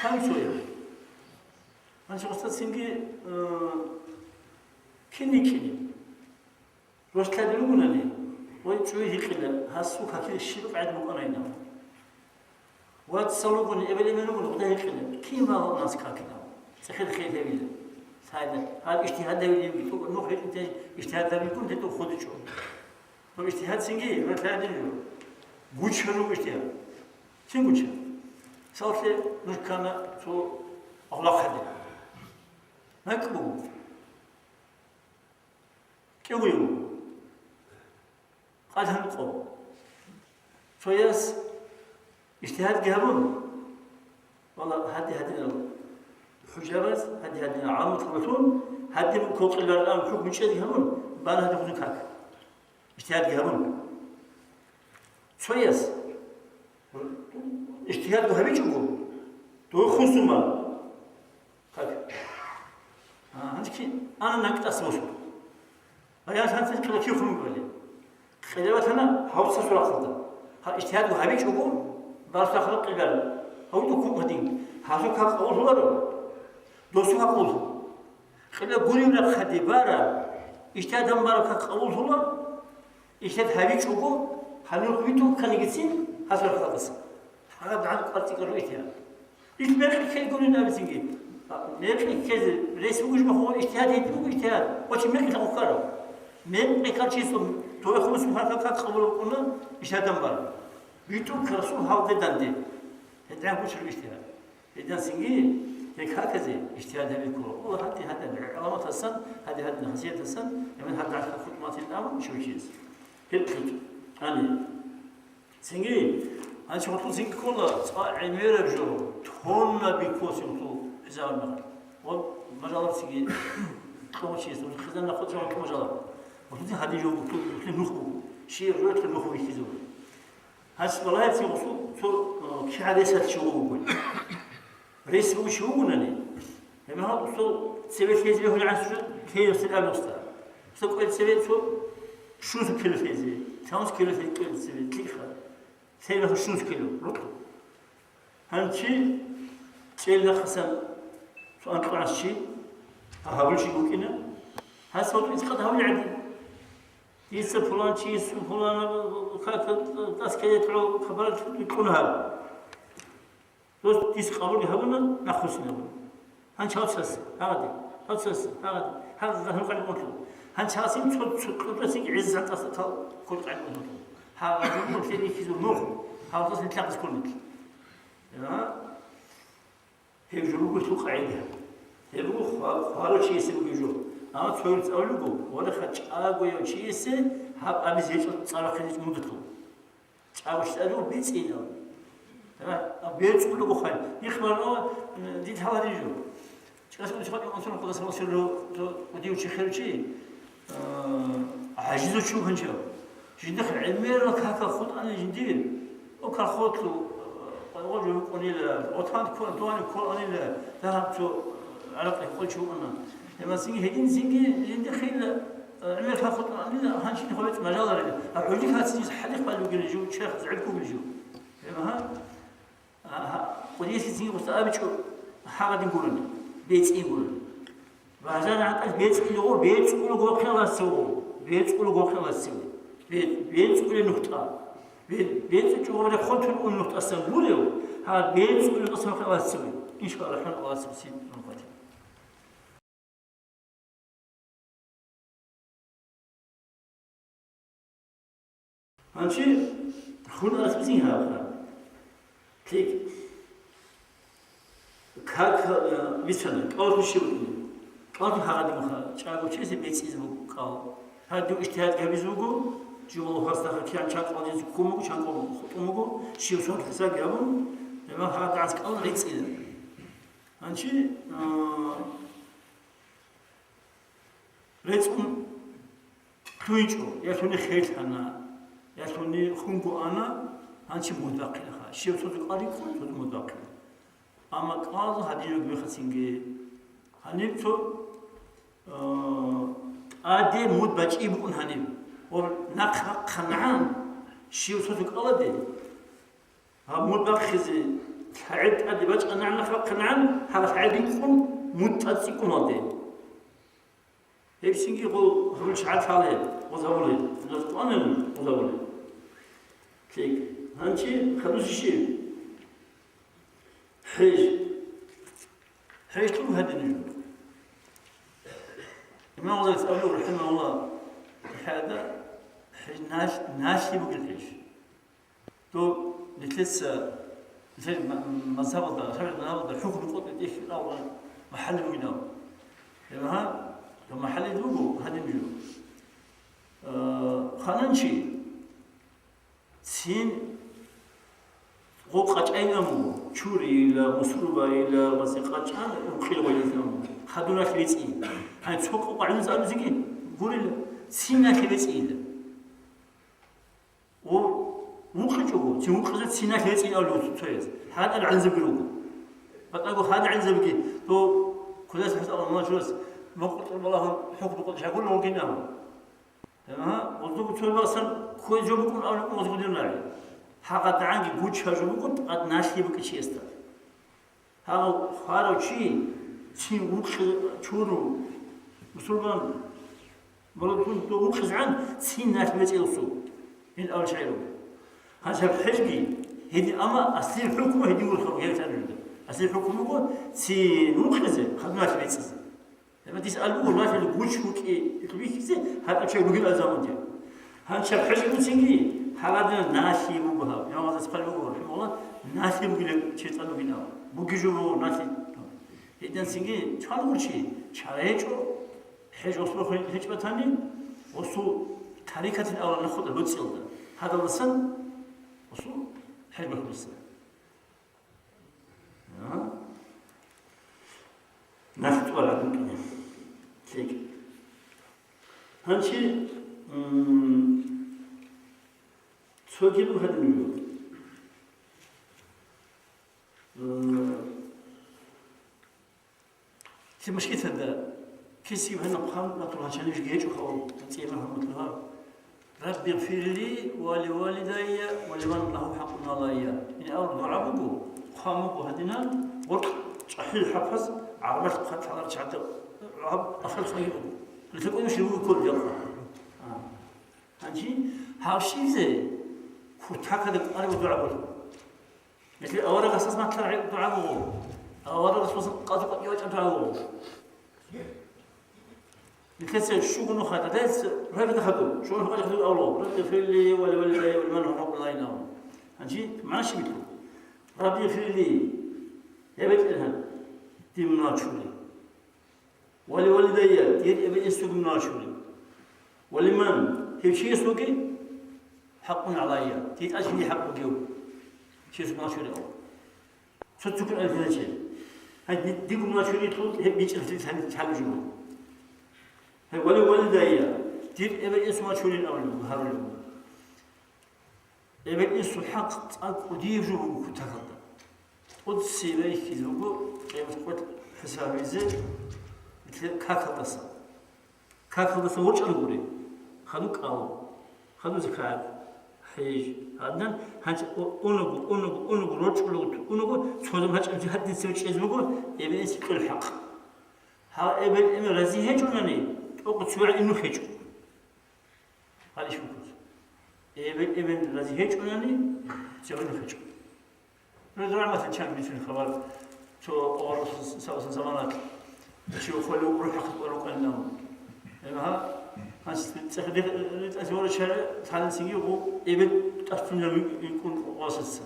хъанцояб. Гьанчи гъосда цинги, э, кин рикӀкӀине? Рос лъади ругунани, гъой чӀуй гьикъила, гьасул какил щиб къагӀида букӀанайилан. Вацал ругони, эбел-эмен ругони, гъуда гьикъила, кин вагъал нас какилан. ЦӀехел хел гьевила. Лъайда, гьаб ижтигьад гьавилинги, тӀокӀ нух гьитӀинте ижтигьад гьабигун, гьетӀул худучӀо. Гьаб ижтигьад цинги, рос лъади руго. Гучан руго ижтигьад. Кин гучан? Мисалалъе, нуж ккана цо агълахъаде. НакӀ буго. КӀигӀуй вуго. Къалъан къо. Цояс ижтигьадги гьабун, вала, гьади-гьадинал хӀужабаз, гьади-гьадинал гӀаламат ролъун, гьадин кокъиларан хӀукму чӀезги гьабун, бан гьадин хъузун как. Ижтигьадги гьабун. Цояс ижтигьадги гьабичӀого, дой хъусун бан. Как? А, гьанже ана накӀкӀас босун. Баян сантин къилла кив хъумбали. Къилла ватана гьав цо сурахъалда. Гьа, ижтигьадго гьабичӀого, барсахъа къилла. Гьав дуккун гьадин. Гьасул как къабуллъуларо. Досул как къабуллъу. Къилла гуреб рахъаде бара. Ижтигьадан бара как къабуллъула. Ижтигьад гьабичӀого, гьанив витӀун кканигицин гьасул рахъалдаса. Гьагъаб дагӀан къварцӀикӀару ижтигьад. Ил мекъи ккел гурин абицинги. Мекъи ккезе рес бугищ махугъ ижтигьад гьитӀи буго ижтигьад. Гъочи мекъи лъа хъукарав. Мекъи ккарчиясул, тове хумус мухӀал как къабул букӀуна ижтигьадан бара. ВитӀун ккарасул гьалде данде. ГьедигӀан гучараб ижтигьад. Гьединцинги гьеб каказе ижтигьад гьабиккула. Ула гьадин-гьадин гӀаламатасан, гьадин-гьадин хасиятасан, гьебмехалъ гӀалхъа хутӀматин абун щив чияс. Гьеб кьучӀ. Гьаниб. Цинги, гьанчи гъутӀул цинги ккола, цӀа гӀемераб жо, тонна биккоси гъутӀул гӀезегӀан мехалъ. Ва мажалаб цинги кьо чияс, хизан нахъа цо гьанкӀ мажалаб. ГъутӀул цин гьадин жо гъутӀул, гъутӀул нух буго. Щиб жо гьутӀул нух вихьизабула. Гьанчи балагьецин гъутӀул цо, э, кигӀан ресалъ чи вуго. Рес бугев чи вугонани, гьеб мехалъ цо цеве лъезе бегьулеб гӀанасеб жо, лъезе аб гъосда. Цо кӀвел цеве цо щунусеб кило лъезе, цо кило лъезе кӀвел цеве лъикӀха. Цеве мехалъ щунусеб кило, рукъ. Гьанчи чӀел нахъасан цо анкьгӀанас чи, гьа гьабулчи букӀина. Гьас гьатӀу ицӀкъад гьавли гӀадин. Дица пуланчияс, пуланаб, как, дас ккезе кьо-, хабар кьун гьаб. Дос дис къабул гьабуна, нахъвуссинабуна. Гьанчалцас гьагъади, гьалцас гьагъади, гьагъа гьанкъали мутлу. Гьанчалцин цо, цо кьутӀасин гӀезегӀан тӀаса тал куркъали мутлу. Гьагъа гьанкъали лъезе ккизул нух, гьалцас нилъахъас кколнилъ. Я? Гьеб жо буго гьесул къагӀида. Гьеб буго хва-, хварав чиясе бугеб жо. Амма цояз цӀалулеб буго, валеха, чӀагояв чиясе гьаб абизе гьечӀо цӀа бахъизе мугӀ буго. ЧӀаго щтӀалъув бецӀинав. Ра-, бецӀулеб бухъай. Их марава, м, дид гьаларижу. ЧӀаго щтӀалъув бецӀулеб бухъай. Див чи хирав чи, а, гӀажизав чи вугев гьанчав. Жиндихъ гӀемерал какал хутӀани жиндир. О, колхозлъул, а, къайгъо жо букӀунила, ватан ккола, дугьани кколанила, дагьаб цо гӀаракь къойчи вукӀана. Гьебмацинги гьединцинги жиндихъила. ГӀемер хахутӀанила гьанжин хваличӀ мажаларила. А гьули хасиз хӀалихъ балугила жив, черх зӀиб бугила жив. Гьеб гьа, а, гьа, къудиялъе цинги гъуса абичӀо, гьагъадин гурони, бецӀин гурони. БажарагьатӀал бецӀулего, бецӀулего хъеласего, бецӀулего хъеласего. Бе-, бецӀуле нухтӀа. Бе-, бецӀичӀого рехун тун ун нухтӀасан гурев, гьа бецӀулего хъеласего. Иншаллагь, рахӀман Аллагьас син нухъати. Гьанчи хун арцӀбизин гьабха. ЛъикӀ. Как, э, бицана, кӀалдиб щиб букӀин? КӀалдиб гьагъадин буха, чӀаго чиясе бецӀизе буго кӀал. Гьадин иштигьад гьабизе буго, жо валлагь, гьасда киян чан кӀалдизе ккун буго, чан кӀал хутӀун буго, щив сон хӀисаб гьабун, гьебмехалъ гьагъадин кӀал рецӀила. Гьанчи, а, РецӀун лъугьинчӀо, я лъугьине херлъана, я лъугьине хунго ана, гьанчи мугьдахъилаха. Щив цо-цо кӀал рикӀкӀун, цо-цо мугьдахъила. Амма кӀалазул гьадинаб мехацинги гьаниб цо, а, тӀаде муд бачӀи букӀун гьаниб. Ва нахъ бахъанагӀан, щив цо-цо кӀаладе, гьаб муд бахъизе лъагӀел тӀаде бачӀанагӀан, нахъ бахъанагӀан, гьаб лъагӀел бикъун муд тӀад цӀикӀкӀуналде. Гьеб цинги гъол гьабулчи гӀад лъала гьеб, гъоз гьабулеб, гъоз къванани гъоз гьабулеб. ЛъикӀ. Гьанчи хадуси щиб? ХӀеж. ХӀеж лъугьа гьадинаб жо. Имам Гъазалис абула, рахӀимагьуллагь, хӀеда, хӀеж налъ-, налъи бугел хӀеж. Доб нилъеца, нилъер ма-, мазгьабалда, шаргӀи мазгьабалда хӀукму къотӀи тӀехьалда махӀалли бугинав. Гьеб гьа, доб махӀаллида буго гьадин жо. Э, хананчи, цин гъо къачӀайилан буго, чурийила, мусрубайила, ва цин къачӀан, ункъила вайилан буго. Хадуналъ бецӀи. Гьай, цо къо къвагӀиназ абизеги гурила, цин налъи бецӀийила. О, вукъичӀого, цин вукъизе цинал гьецӀин абулев цояз. ХӀатӀал гӀанзаби руго. БатӀаго хада гӀанзабиги, то кудас хӀасаб амалчурас макъуртӀур балагьун хӀукму къотӀ шагьур вугин абун. Гьа, гъоздуго цо басан кквезе жо букӀун абулеб гъоз гъудин рагӀи. ХӀакъатӀагӀанги гуча жо букӀун тӀад налъи букӀичиясда. Гьав хварав чи цин вукъи чуру, мусулман, молодун то вукъизгӀан цин налъ бецӀилсу, гьин авал чагӀи руго. Гьанже гьеб хӀежги гьедин, амма аслил хӀукму гьедин вурхав гьев тӀад жинда. Аслил хӀукму буго цин вукъизе, хадур налъ бецӀизе. Гьеб дис албугу налъи гуч вукӀи бихьизе, гьаб чагӀи ругел азамунде. Гьанчаб хӀежи буцинги, гьаладина налъи буго гьаб. Имам Азар цӀалуго, рахималла, налъи бугилеб чи цӀалугинав. Буги жо буго налъи. Гьединцинги чван гурчи, чара гьечӀо, хӀеж осулухъе гьечӀ батани, осул тарикатин авал нахъуда луцӀилда. Гьадалдасан осул хӀеж бахудаса. А? Налъи тӀубараб букӀине. ЛъикӀ. Гьанчи, м, цоги бугьадин буго. М, Лъимашкиталда кисиб гьанаб хъан батур гьачанижги гьечӀо хавал, ацӀияб хӀурматлъугьа. Рабби гъфирли ва ли валидайя ва лиман лагьу хӀакъун гӀалайя. Ин авр дугӀа буго, хъван буго гьадинан, гъоркь чӀахӀил хӀапаз гӀарбалъ хъат лъалар чагӀда гьаб асар цӀайи буго. ЛъикӀун щиб буго кколеб жакъа. А. Гьанчи гьав щибзе кутакалда кӀвараб дугӀа буго. Мисли аварагасас матлъар гӀи-, дугӀа буго. Аварагас васан къади къватӀивачӀан дугӀа буго. Митлъеца щуго нуха дадец рагъда хадур, щуго нуха хадур авло. Рабби гъфирли ва ли валидайя ва лиман гьакъун гӀалайна. Гьанчи мана щиб битлъу? Рабби гъфирли, я БетӀергьан, дир мунагьал чури. Ва ли валидайя, дир эбел-инсуги мунагьал чури. Ва лиман, гьев чиясулги хӀакъун гӀалайя, дир тӀад жиндие хӀакъ бугев чиясул мунагьал чури ав. Цо цукун алфинал чури. Гьай, ди-, дигун мунагьал чури лъул, гьеб бичӀчӀалъи цали-, цали жуго. Гьай, ва ли валидайя, дир эбел-инсул мунагьал чурин абулеб, гьарулеб. Эбел-инсул хӀакъ цӀакъ кӀудияб жо буго кутакалда. ТӀоцебе бихьизе буго къиямат къоялъ хӀисабизе какалдаса. Какалдаса ворчӀарагури. Хадур кӀал, хадур закат, хӀеж. Гьадан гьанчи о-, оного, оного, оного рорчӀулего, оного цо заман гьачӀунти гьадинцев чӀезе буго эбел-инсул кьол хӀакъ. Гьал эбел-эмен рази гьечӀунани, тӀокӀ цо гӀинухъ гьечӀо. Гьалищ вукӀуз. Эбел-эмен рази гьечӀунани, цеве нух гьечӀо. Рузрагьматан чан бицун хабар, цо аварагас цо заманалъ чи хвалев рухӀахъе кӀвар рукӀанин абун. Гьеб гьа, гьанс цӀех ритӀазе вара чара, лъалин цинги гъу эбел тӀасцунаб вукӀун васаца.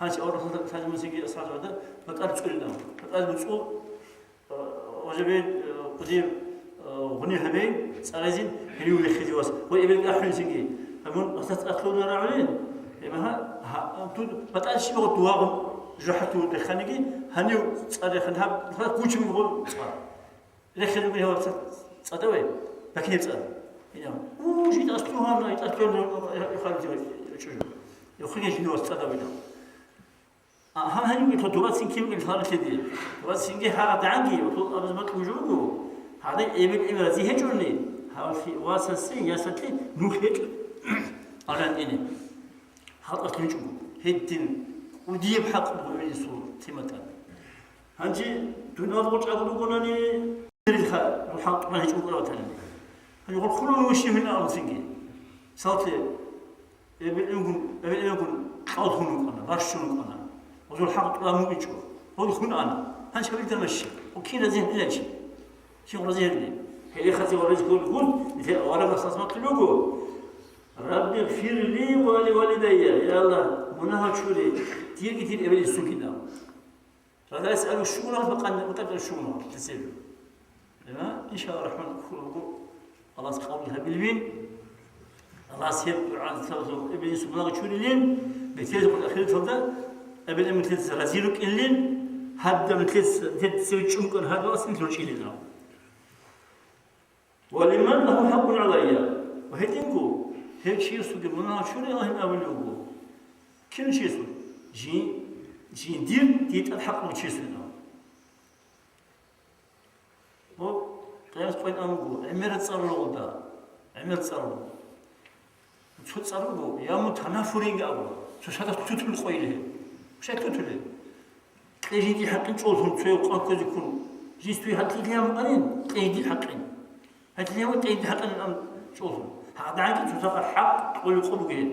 Гьанс аварагас лъалин цинги асхӀабзабада бакӀар цӀулин абун. БакӀар буцӀул Ва жабе, э, хъузе, э, гъуни гьабе, цӀарайзин, гьенив рехизе вас. Ва эбел ахӀунзинги. Гьамун васас цӀар лъугьуна рагӀулин. Эма гьа, гьа, тут батӀал щиб гъо дугьа гъо жо хӀату реханиги, гьанив цӀар рехан гьаб, гьаб гучи гъо цӀар. Рехизе гури гьав ца-, цӀадаве, бакине цӀар. Ина. У, жи тӀас лъугьана, тӀас лъугьана, э, э, э, э, чужу. Э, хуге жине вас цӀадаве. А, гьаниб гьечӀо, дурацин кибги лъалалъеде. Дурацинги гьагъадагӀанги, гьоркьоб абизе бокьун жо буго. Гьаниб эбел-эмен рази гьечӀони, гьав лъи-, васасе, ясалъе нух гьечӀо. Алан ине. ХӀалтӀалъ гьечӀого. Гьедин кӀудияб хӀакъ буго эбеласул тематан. Гьанже дунал гъоркьаго ругонани, Гьелха, рухӀал тӀубан гьечӀо букӀараб батани. Гьанже гъоркьулун вуссин гьуна абуцинги. Салте, эбел-эменгун, эбел-эменгун кьал хьун вукӀана, бащун вукӀана. Гъозул хӀакъ тӀубан мукӀинчӀо. Гъол хьун ана. Гьанчи гьабилда маши. О кин рази гьабиланчи? Кин рази гьабилан? Гьелехазе ва ризкъул гун, нилъер аварагас асмакълъи буго. Рабби гъфирли ва ли валидайя. Я Аллагь, мунагьал чуре, дирги дир эбел-инсунгин абу. Радайс алу шугулал бакъан мутӀакӀал шугулал тесеб. Ина, иншалла рахман, хургу Аллас къабул гьабилвин. Аллас гьеб дугӀа цавзал эбелин сублагъ чурилин. Бетез къул ахирталда эбел эмен тез рази рукӀинлин. Гьадда метлес тез чӀумкӀан гьадвас ил ручӀилин. Ва лиман лагьу хӀакъун гӀалайя. Ва гьединго, гьев чиясулги мунагьал чури Аллагьин абулев вуго. Кин чиясул? Жин, жиндир дие тӀад хӀакъ буго чиясулин абун. Гьоб, къиямас къвен амуго, гӀемер цӀар ругъуда, гӀемер цӀар руго. Цо цӀар руго, яму танафуринги абула. Цо шатас тутул къойил гьеб. Шай тутулеб? Кьей жинди хӀакъин чӀоллъун цояв къан кквезе ккун. Жинс туй гьатӀилиям анин, кьей жинди хӀакъин. ГьатӀилиям кьей жинди хӀакъин ан чӀоллъун. ГьадагӀанги цоцазда хӀакъ кьолеб къо бугеб.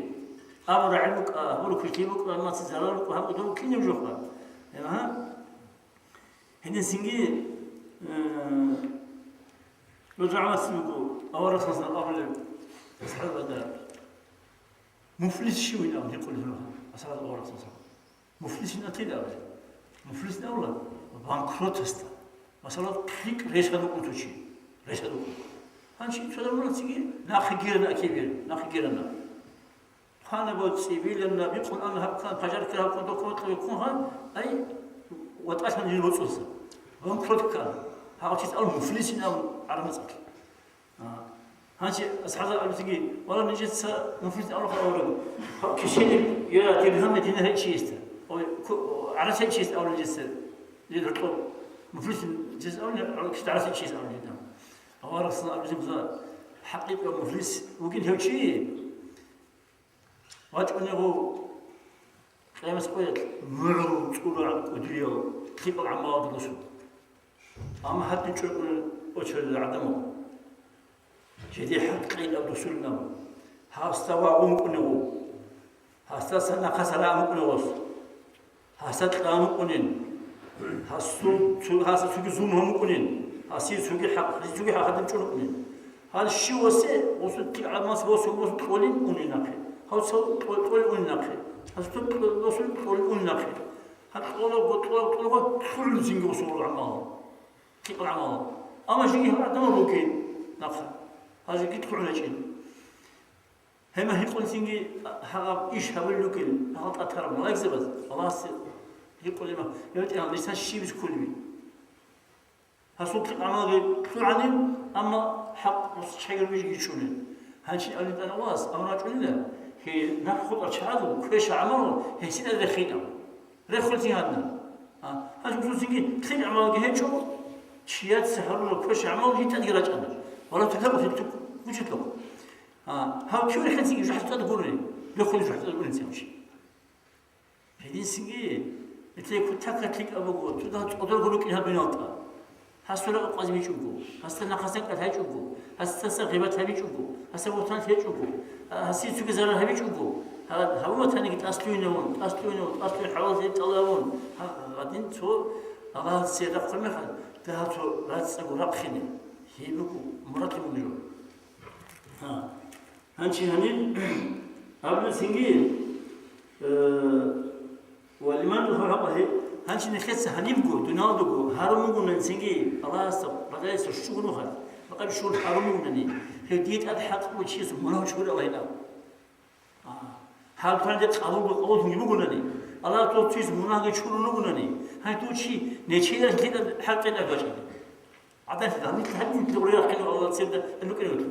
Абу рагӀи букӀа, абу рукушлъи букӀа, амма ци зарал букӀа, гьаб кӀодор кинаб жоха? Гьеб гьа? Гьединсинги, э, Нуж гӀамаси буго, аварагасда абулеб, асхӀабада, муфлис щивин абун гьикъулеб гьуна, асхӀабада аварагасда. Муфлисин атила абулеб. Муфлисин абула, банкротасда. Масала, лъикӀ рес гьанукъун цо чи. Рес гьанукъун. Гьанчи цо заманациги нахъе гирана акибир, нахъе гирана. Ханабо цӀибиланна бикъун ана гьаб ккан, пажаркир гьаб ккун, документ ккун гьан, ай, ватӀалъан жин воцӀуса. Банкрот ккан. Гьав чис ал муфлисин ам гӀарамацӀалъ. А. Гьанчи асхӀазар абитиги, вала нижеца муфлисин амрухъ авараг. Кишени я диргьам динар гьечиясда. Ой, ку-, гӀарас гьечиясда авал нижеца. Дир гьоркьоб муфлисин жез авал, киш гӀарас гьечиясда авал нижеда. Аварагсан абитиги, хӀакъикъа муфлис вугин гьев чи. ВачӀунего къиямас къоялъ мугӀрул цӀурагӀан кӀудиял лъикӀал гӀамалалда босун. Амма гьадин чӀукӀун очередь гӀадамал. Жеде хӀакъ кьейилаб дусулинаб. Гьасда вагъун кӀунего. Гьасдасан нахъаса рагӀун кӀунегос. Гьасда кьан букӀунин. Гьасул цу-, гьасда цоги зулм гьабун букӀунин. Гьасие цоги хӀакъ, гьасие цоги хӀакъ гьадин чӀун букӀунин. Гьал щивасе гъусул кигӀамас восун восун кьолин унин нахъе. Гьав цо кьо-, кьолин унин нахъе. Гьасул кьо-, восун кьолин унин нахъе. Гьал кьолаго, кьолаго, кьолаго, кьолин цинги восун гӀамал. КигӀ гӀамал. Амма жиги гьал гӀадамал ругин нахъе. Гьал жиги кьугӀуначӀин. Гьеб гьикъунцинги гьагъаб иш гьабулел ругел гьал тӀатараб малаикзабаз Аллагьасе гьикъулеб, я БетӀергьан, дица щиб кколеб? Гьасул кигӀ гӀамалги кьугӀанин, амма хӀакъ гьес чагӀи ругел жиги чӀунин. Гьанчи абулеб тӀан Аллагьас, амма рачӀунила, гьей нахъ хутӀарал чагӀазул квеша гӀамалал гьесие рехин абун. Рехулцин гьадна. А, гьанже гьасулцинги кигӀ гӀамалги гьечӀо, чияца гьарурал квеша гӀамал житӀаги рачӀана. Валлагь, тилла гьеб ту-, гучилъухъ. А, гьав кив рехинцинги жужахӀ тӀад гурони, рехун жужахӀ тӀад гурони цевчи. Гьединсинги, гьелъие кутакалъ лъикӀаб буго, цо дагь цӀодорго рукӀин гьаб дуниялда. Гьасда ракӀ къвазибичӀого, гьасда нахъасан кӀалъайчӀого, гьасдаса гъибат гьабичӀого, гьасда бугьтан лъечӀого, гьасие цоги зарар гьабичӀого, гьа-, гьаб уматаниги тӀаслуйнавун, тӀаслуйнавун, тӀаслуйнавун, хӀалаллъи тӀалабун, гьа-, гьадин цо Аллагьасе рахъун мехалъ, дагьал цо рацӀцӀаго рахъине. Гьеб буго мурадлъи мунижо. Гьа. Гьанчи гьаниб абуна цинги, э, ва лиман гьаб-, гьанчи нилъеца гьанибго, дуниялдаго гьарун бугони цинги, Аллагьасда, Аллагьасда щугун вахъа, бакъаб щугун гьарун бугони, гьев дие тӀад хӀакъ бугев чиясул мунагь чури Аллагьин абу. А, гьаб хъалде къабул, къабул гьунги бугони, Аллагь дов чиясул мунагьги чурун вугони, гьай дов чи нечеялъ лъикӀаб хӀакъ тӀад бачӀани. ГӀадан гьаниб гьадин гьоркьоб рахъине Аллагьасда рукӀине вуго.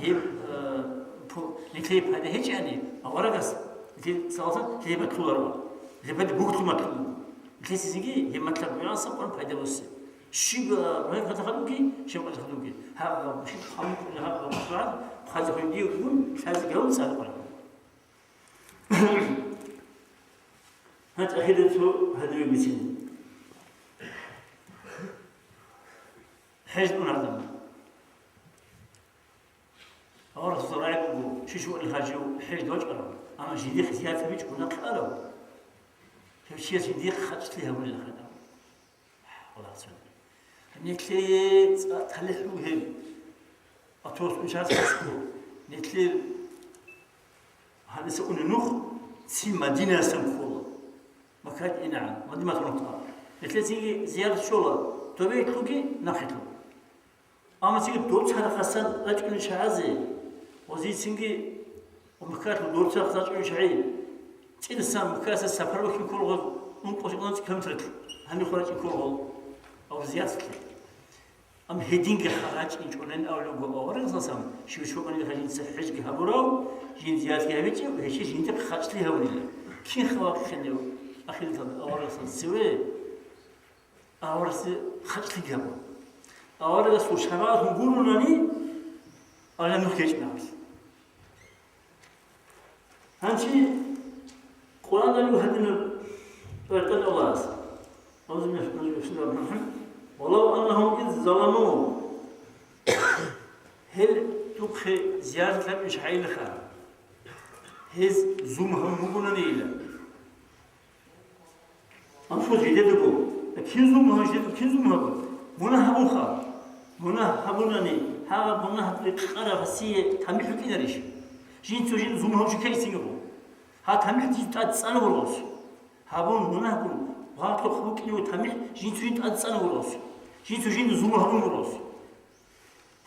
Гьеб, э, пу-, нилъее пайда гьечӀани, аварагас, нилъее саласан, нилъее батуларо. Гьеб гьеб гуглъу матлъун буго. Нилъецазеги гьеб матлъаб гӀурасаб къван пайда буссин. Щиб, а, рагӀи хъатахъадуги, щиб хъатахъадуги. Гьаб, гьаб, щиб хъамукъуни гьаб, гьаб, гьаб, хъазе хъугьин дие гун, лъазе гавун цӀалукъараб. Гьанж ахирацо гьадиве бицин. ХӀеж ун гьадамал. Аварагасул рагӀи буго, щив-щивали гьажив хӀеж вачӀарав, амма жидехъ зиярат гьабичӀого нахъе арав. Гьев чияс жидехъ хачӀлъи гьабулел хадав. Аллагьас ван. Нилъее цӀа-, талихӀ буго гьеб. Атос унчарас касго. Нилъер гьаниса унеб нух цин Мадинаясан ккола. Маккаялде инегӀан, Мадинатул Мунавваралде. Нилъецаги зиярат щола, тӀобитӀулги нахъе лъугьа. Амма цинги доб царахъасан рачӀунел чагӀазе, гъозие цинги Маккаялъул доб царахъ рачӀунел чагӀи, цӀидасан Маккаялдаса сапар бахъин ккола гъоз ункъо-ункъо километр гьаниб хъварачӀин ккола гъол, гьав зияратлъи. Амма гьединги гьал рачӀинчӀолин абулеб буго аварагасдасан, щив-щивали гьажинца хӀежги гьабурав, жин зияратги гьабичӀев, гьечи жинда хачӀлъи гьавунила. Кин хабар кканев ахиралда аварагасда цеве? Аварагасде хачӀлъиги гьабун. Аварагасул шарагӀат гурунани, авараг нух гьечӀин абулеб. Гьанчи Къуръаналъул гьадинаб тӀваритӀан Аллагьас. Аузу биллахи минаш шайтанир ражим. Валав аннагьум из заламу. Гьел духъе зиярат гьабичӀищ гьайилаха. Гьез зулму гьабун бугонанийила. Анфус жидедаго. Кин зулму гьабун, жидедаго кин зулму гьабун? Мунагь гьабунха. Мунагь гьабунани, гьагъаб мунагь рекъараб гьасие тамихӀ букӀинарищ? Жинцу жин зулму гьабун чи ккейсинго. Гьа тамихӀ дица тӀад цӀана вугос. Гьабун мунагьгун, вагьлъухъ букӀине тамихӀ жинцу жин тӀад цӀана вугос. Жинцу жин зулму гьабун вугос.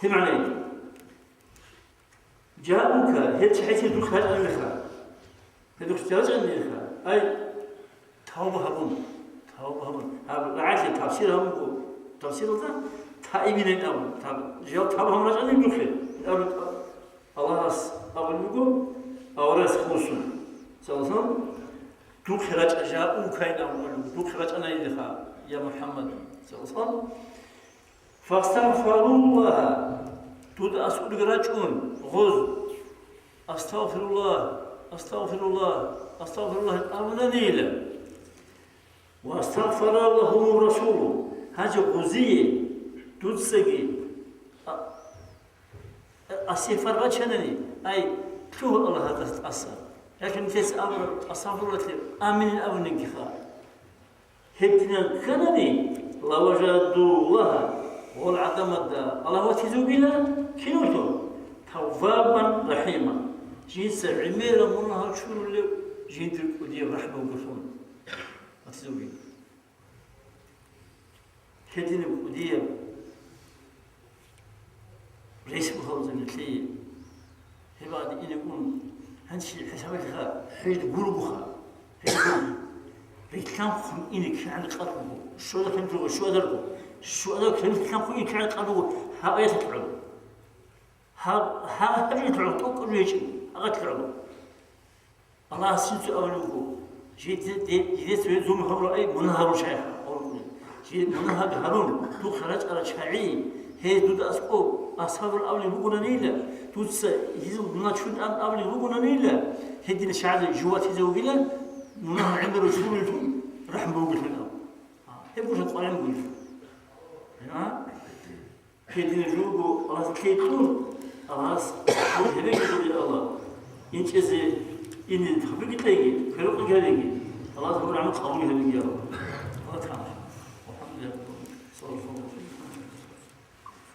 Гьеб гӀалайги. Жаука, гьел чагӀи духъе рачӀанилаха. Гьел духъе рачӀанилаха. Ай, тавба гьабун. Тавба гьабун. Гьаб рагӀалъе тавсир гьабун буго. Тавсиралда таибин абун. Таб-, жал тавба гьабун рачӀанил духъе. Аб-, Аллагьас абулеб буго, аварагас хъусун. Саллаллагьу гӀалайгьи ва саллам, духъе рачӀа, жаукайин абун абулеб буго. Духъе рачӀанилаха, я МухӀаммад, саллаллагьу гӀалайгьи ва саллам. Фастагъфаруллагь, дуда аскӀорги рачӀун, гъоз, астагъфируллагь, астагъфируллагь, астагъфируллагь абунанила. Вастагъфара лагьумур расулу, гьанже гъозие, дуцаги, а, а, астагъфар бачанани, ай, лъугьа Аллагьасда тӀаса. Лакин нилъеца абура, астагъфируллагь, аминин абунигиха. Гьединан кканани, лаважадуллагьа, гъол гӀадамазда Аллагь ватизе вугила, кин вуго? Таввабан рахӀима, жинца гӀемерал мунагьал чурулев, жиндир кӀудияб рахӀму вугелъун ватизе вугила. Гьединаб кӀудияб рес бугьалзаб нилъее. Гьеб гӀадин ине ун, гьанчи хӀисабалъха, хӀеж гургуха. Гьеж гургу. Рилълъанхъун ине кигӀан къад буго. Щуазар километр буго, щуазарго. Щуазар километр рилълъанхъун ине кигӀан къад буго. Гьаб аяталъ гӀоло. Гьаб, гьаб гьабилъ гӀоло, тӀокӀаб гьечӀо, гьаб аяталъ гӀоло. Аллагьас жинца абулеб буго, жиде-, де-, жидеца гьезул гьабурай мунагь гьарун шайха, гьарун. Жиде мунагь гьаб-, гьарун, духъе рачӀарал чагӀи, гьез дуда аскӀоб асабур абулеб бугонанила, дуца гьезул мунагь чун аб-, абулеб бугонанила, гьедин шагьазе жуватизе вугила, мунагь гӀемерал чурулеллъун рахӀму бугелъул аб. Гьеб гуша къваригӀун бугелъул. А? Гьединаб жо буго Аллагьас лъикӀлъун, Аллагьас гьебеги гьебе Аллагь. ИнчӀезе ине тавфикъ кьеги, хиркъи гьабеги, Аллагьас гьабураб гӀамал къабул гьабеги, я Аллагь.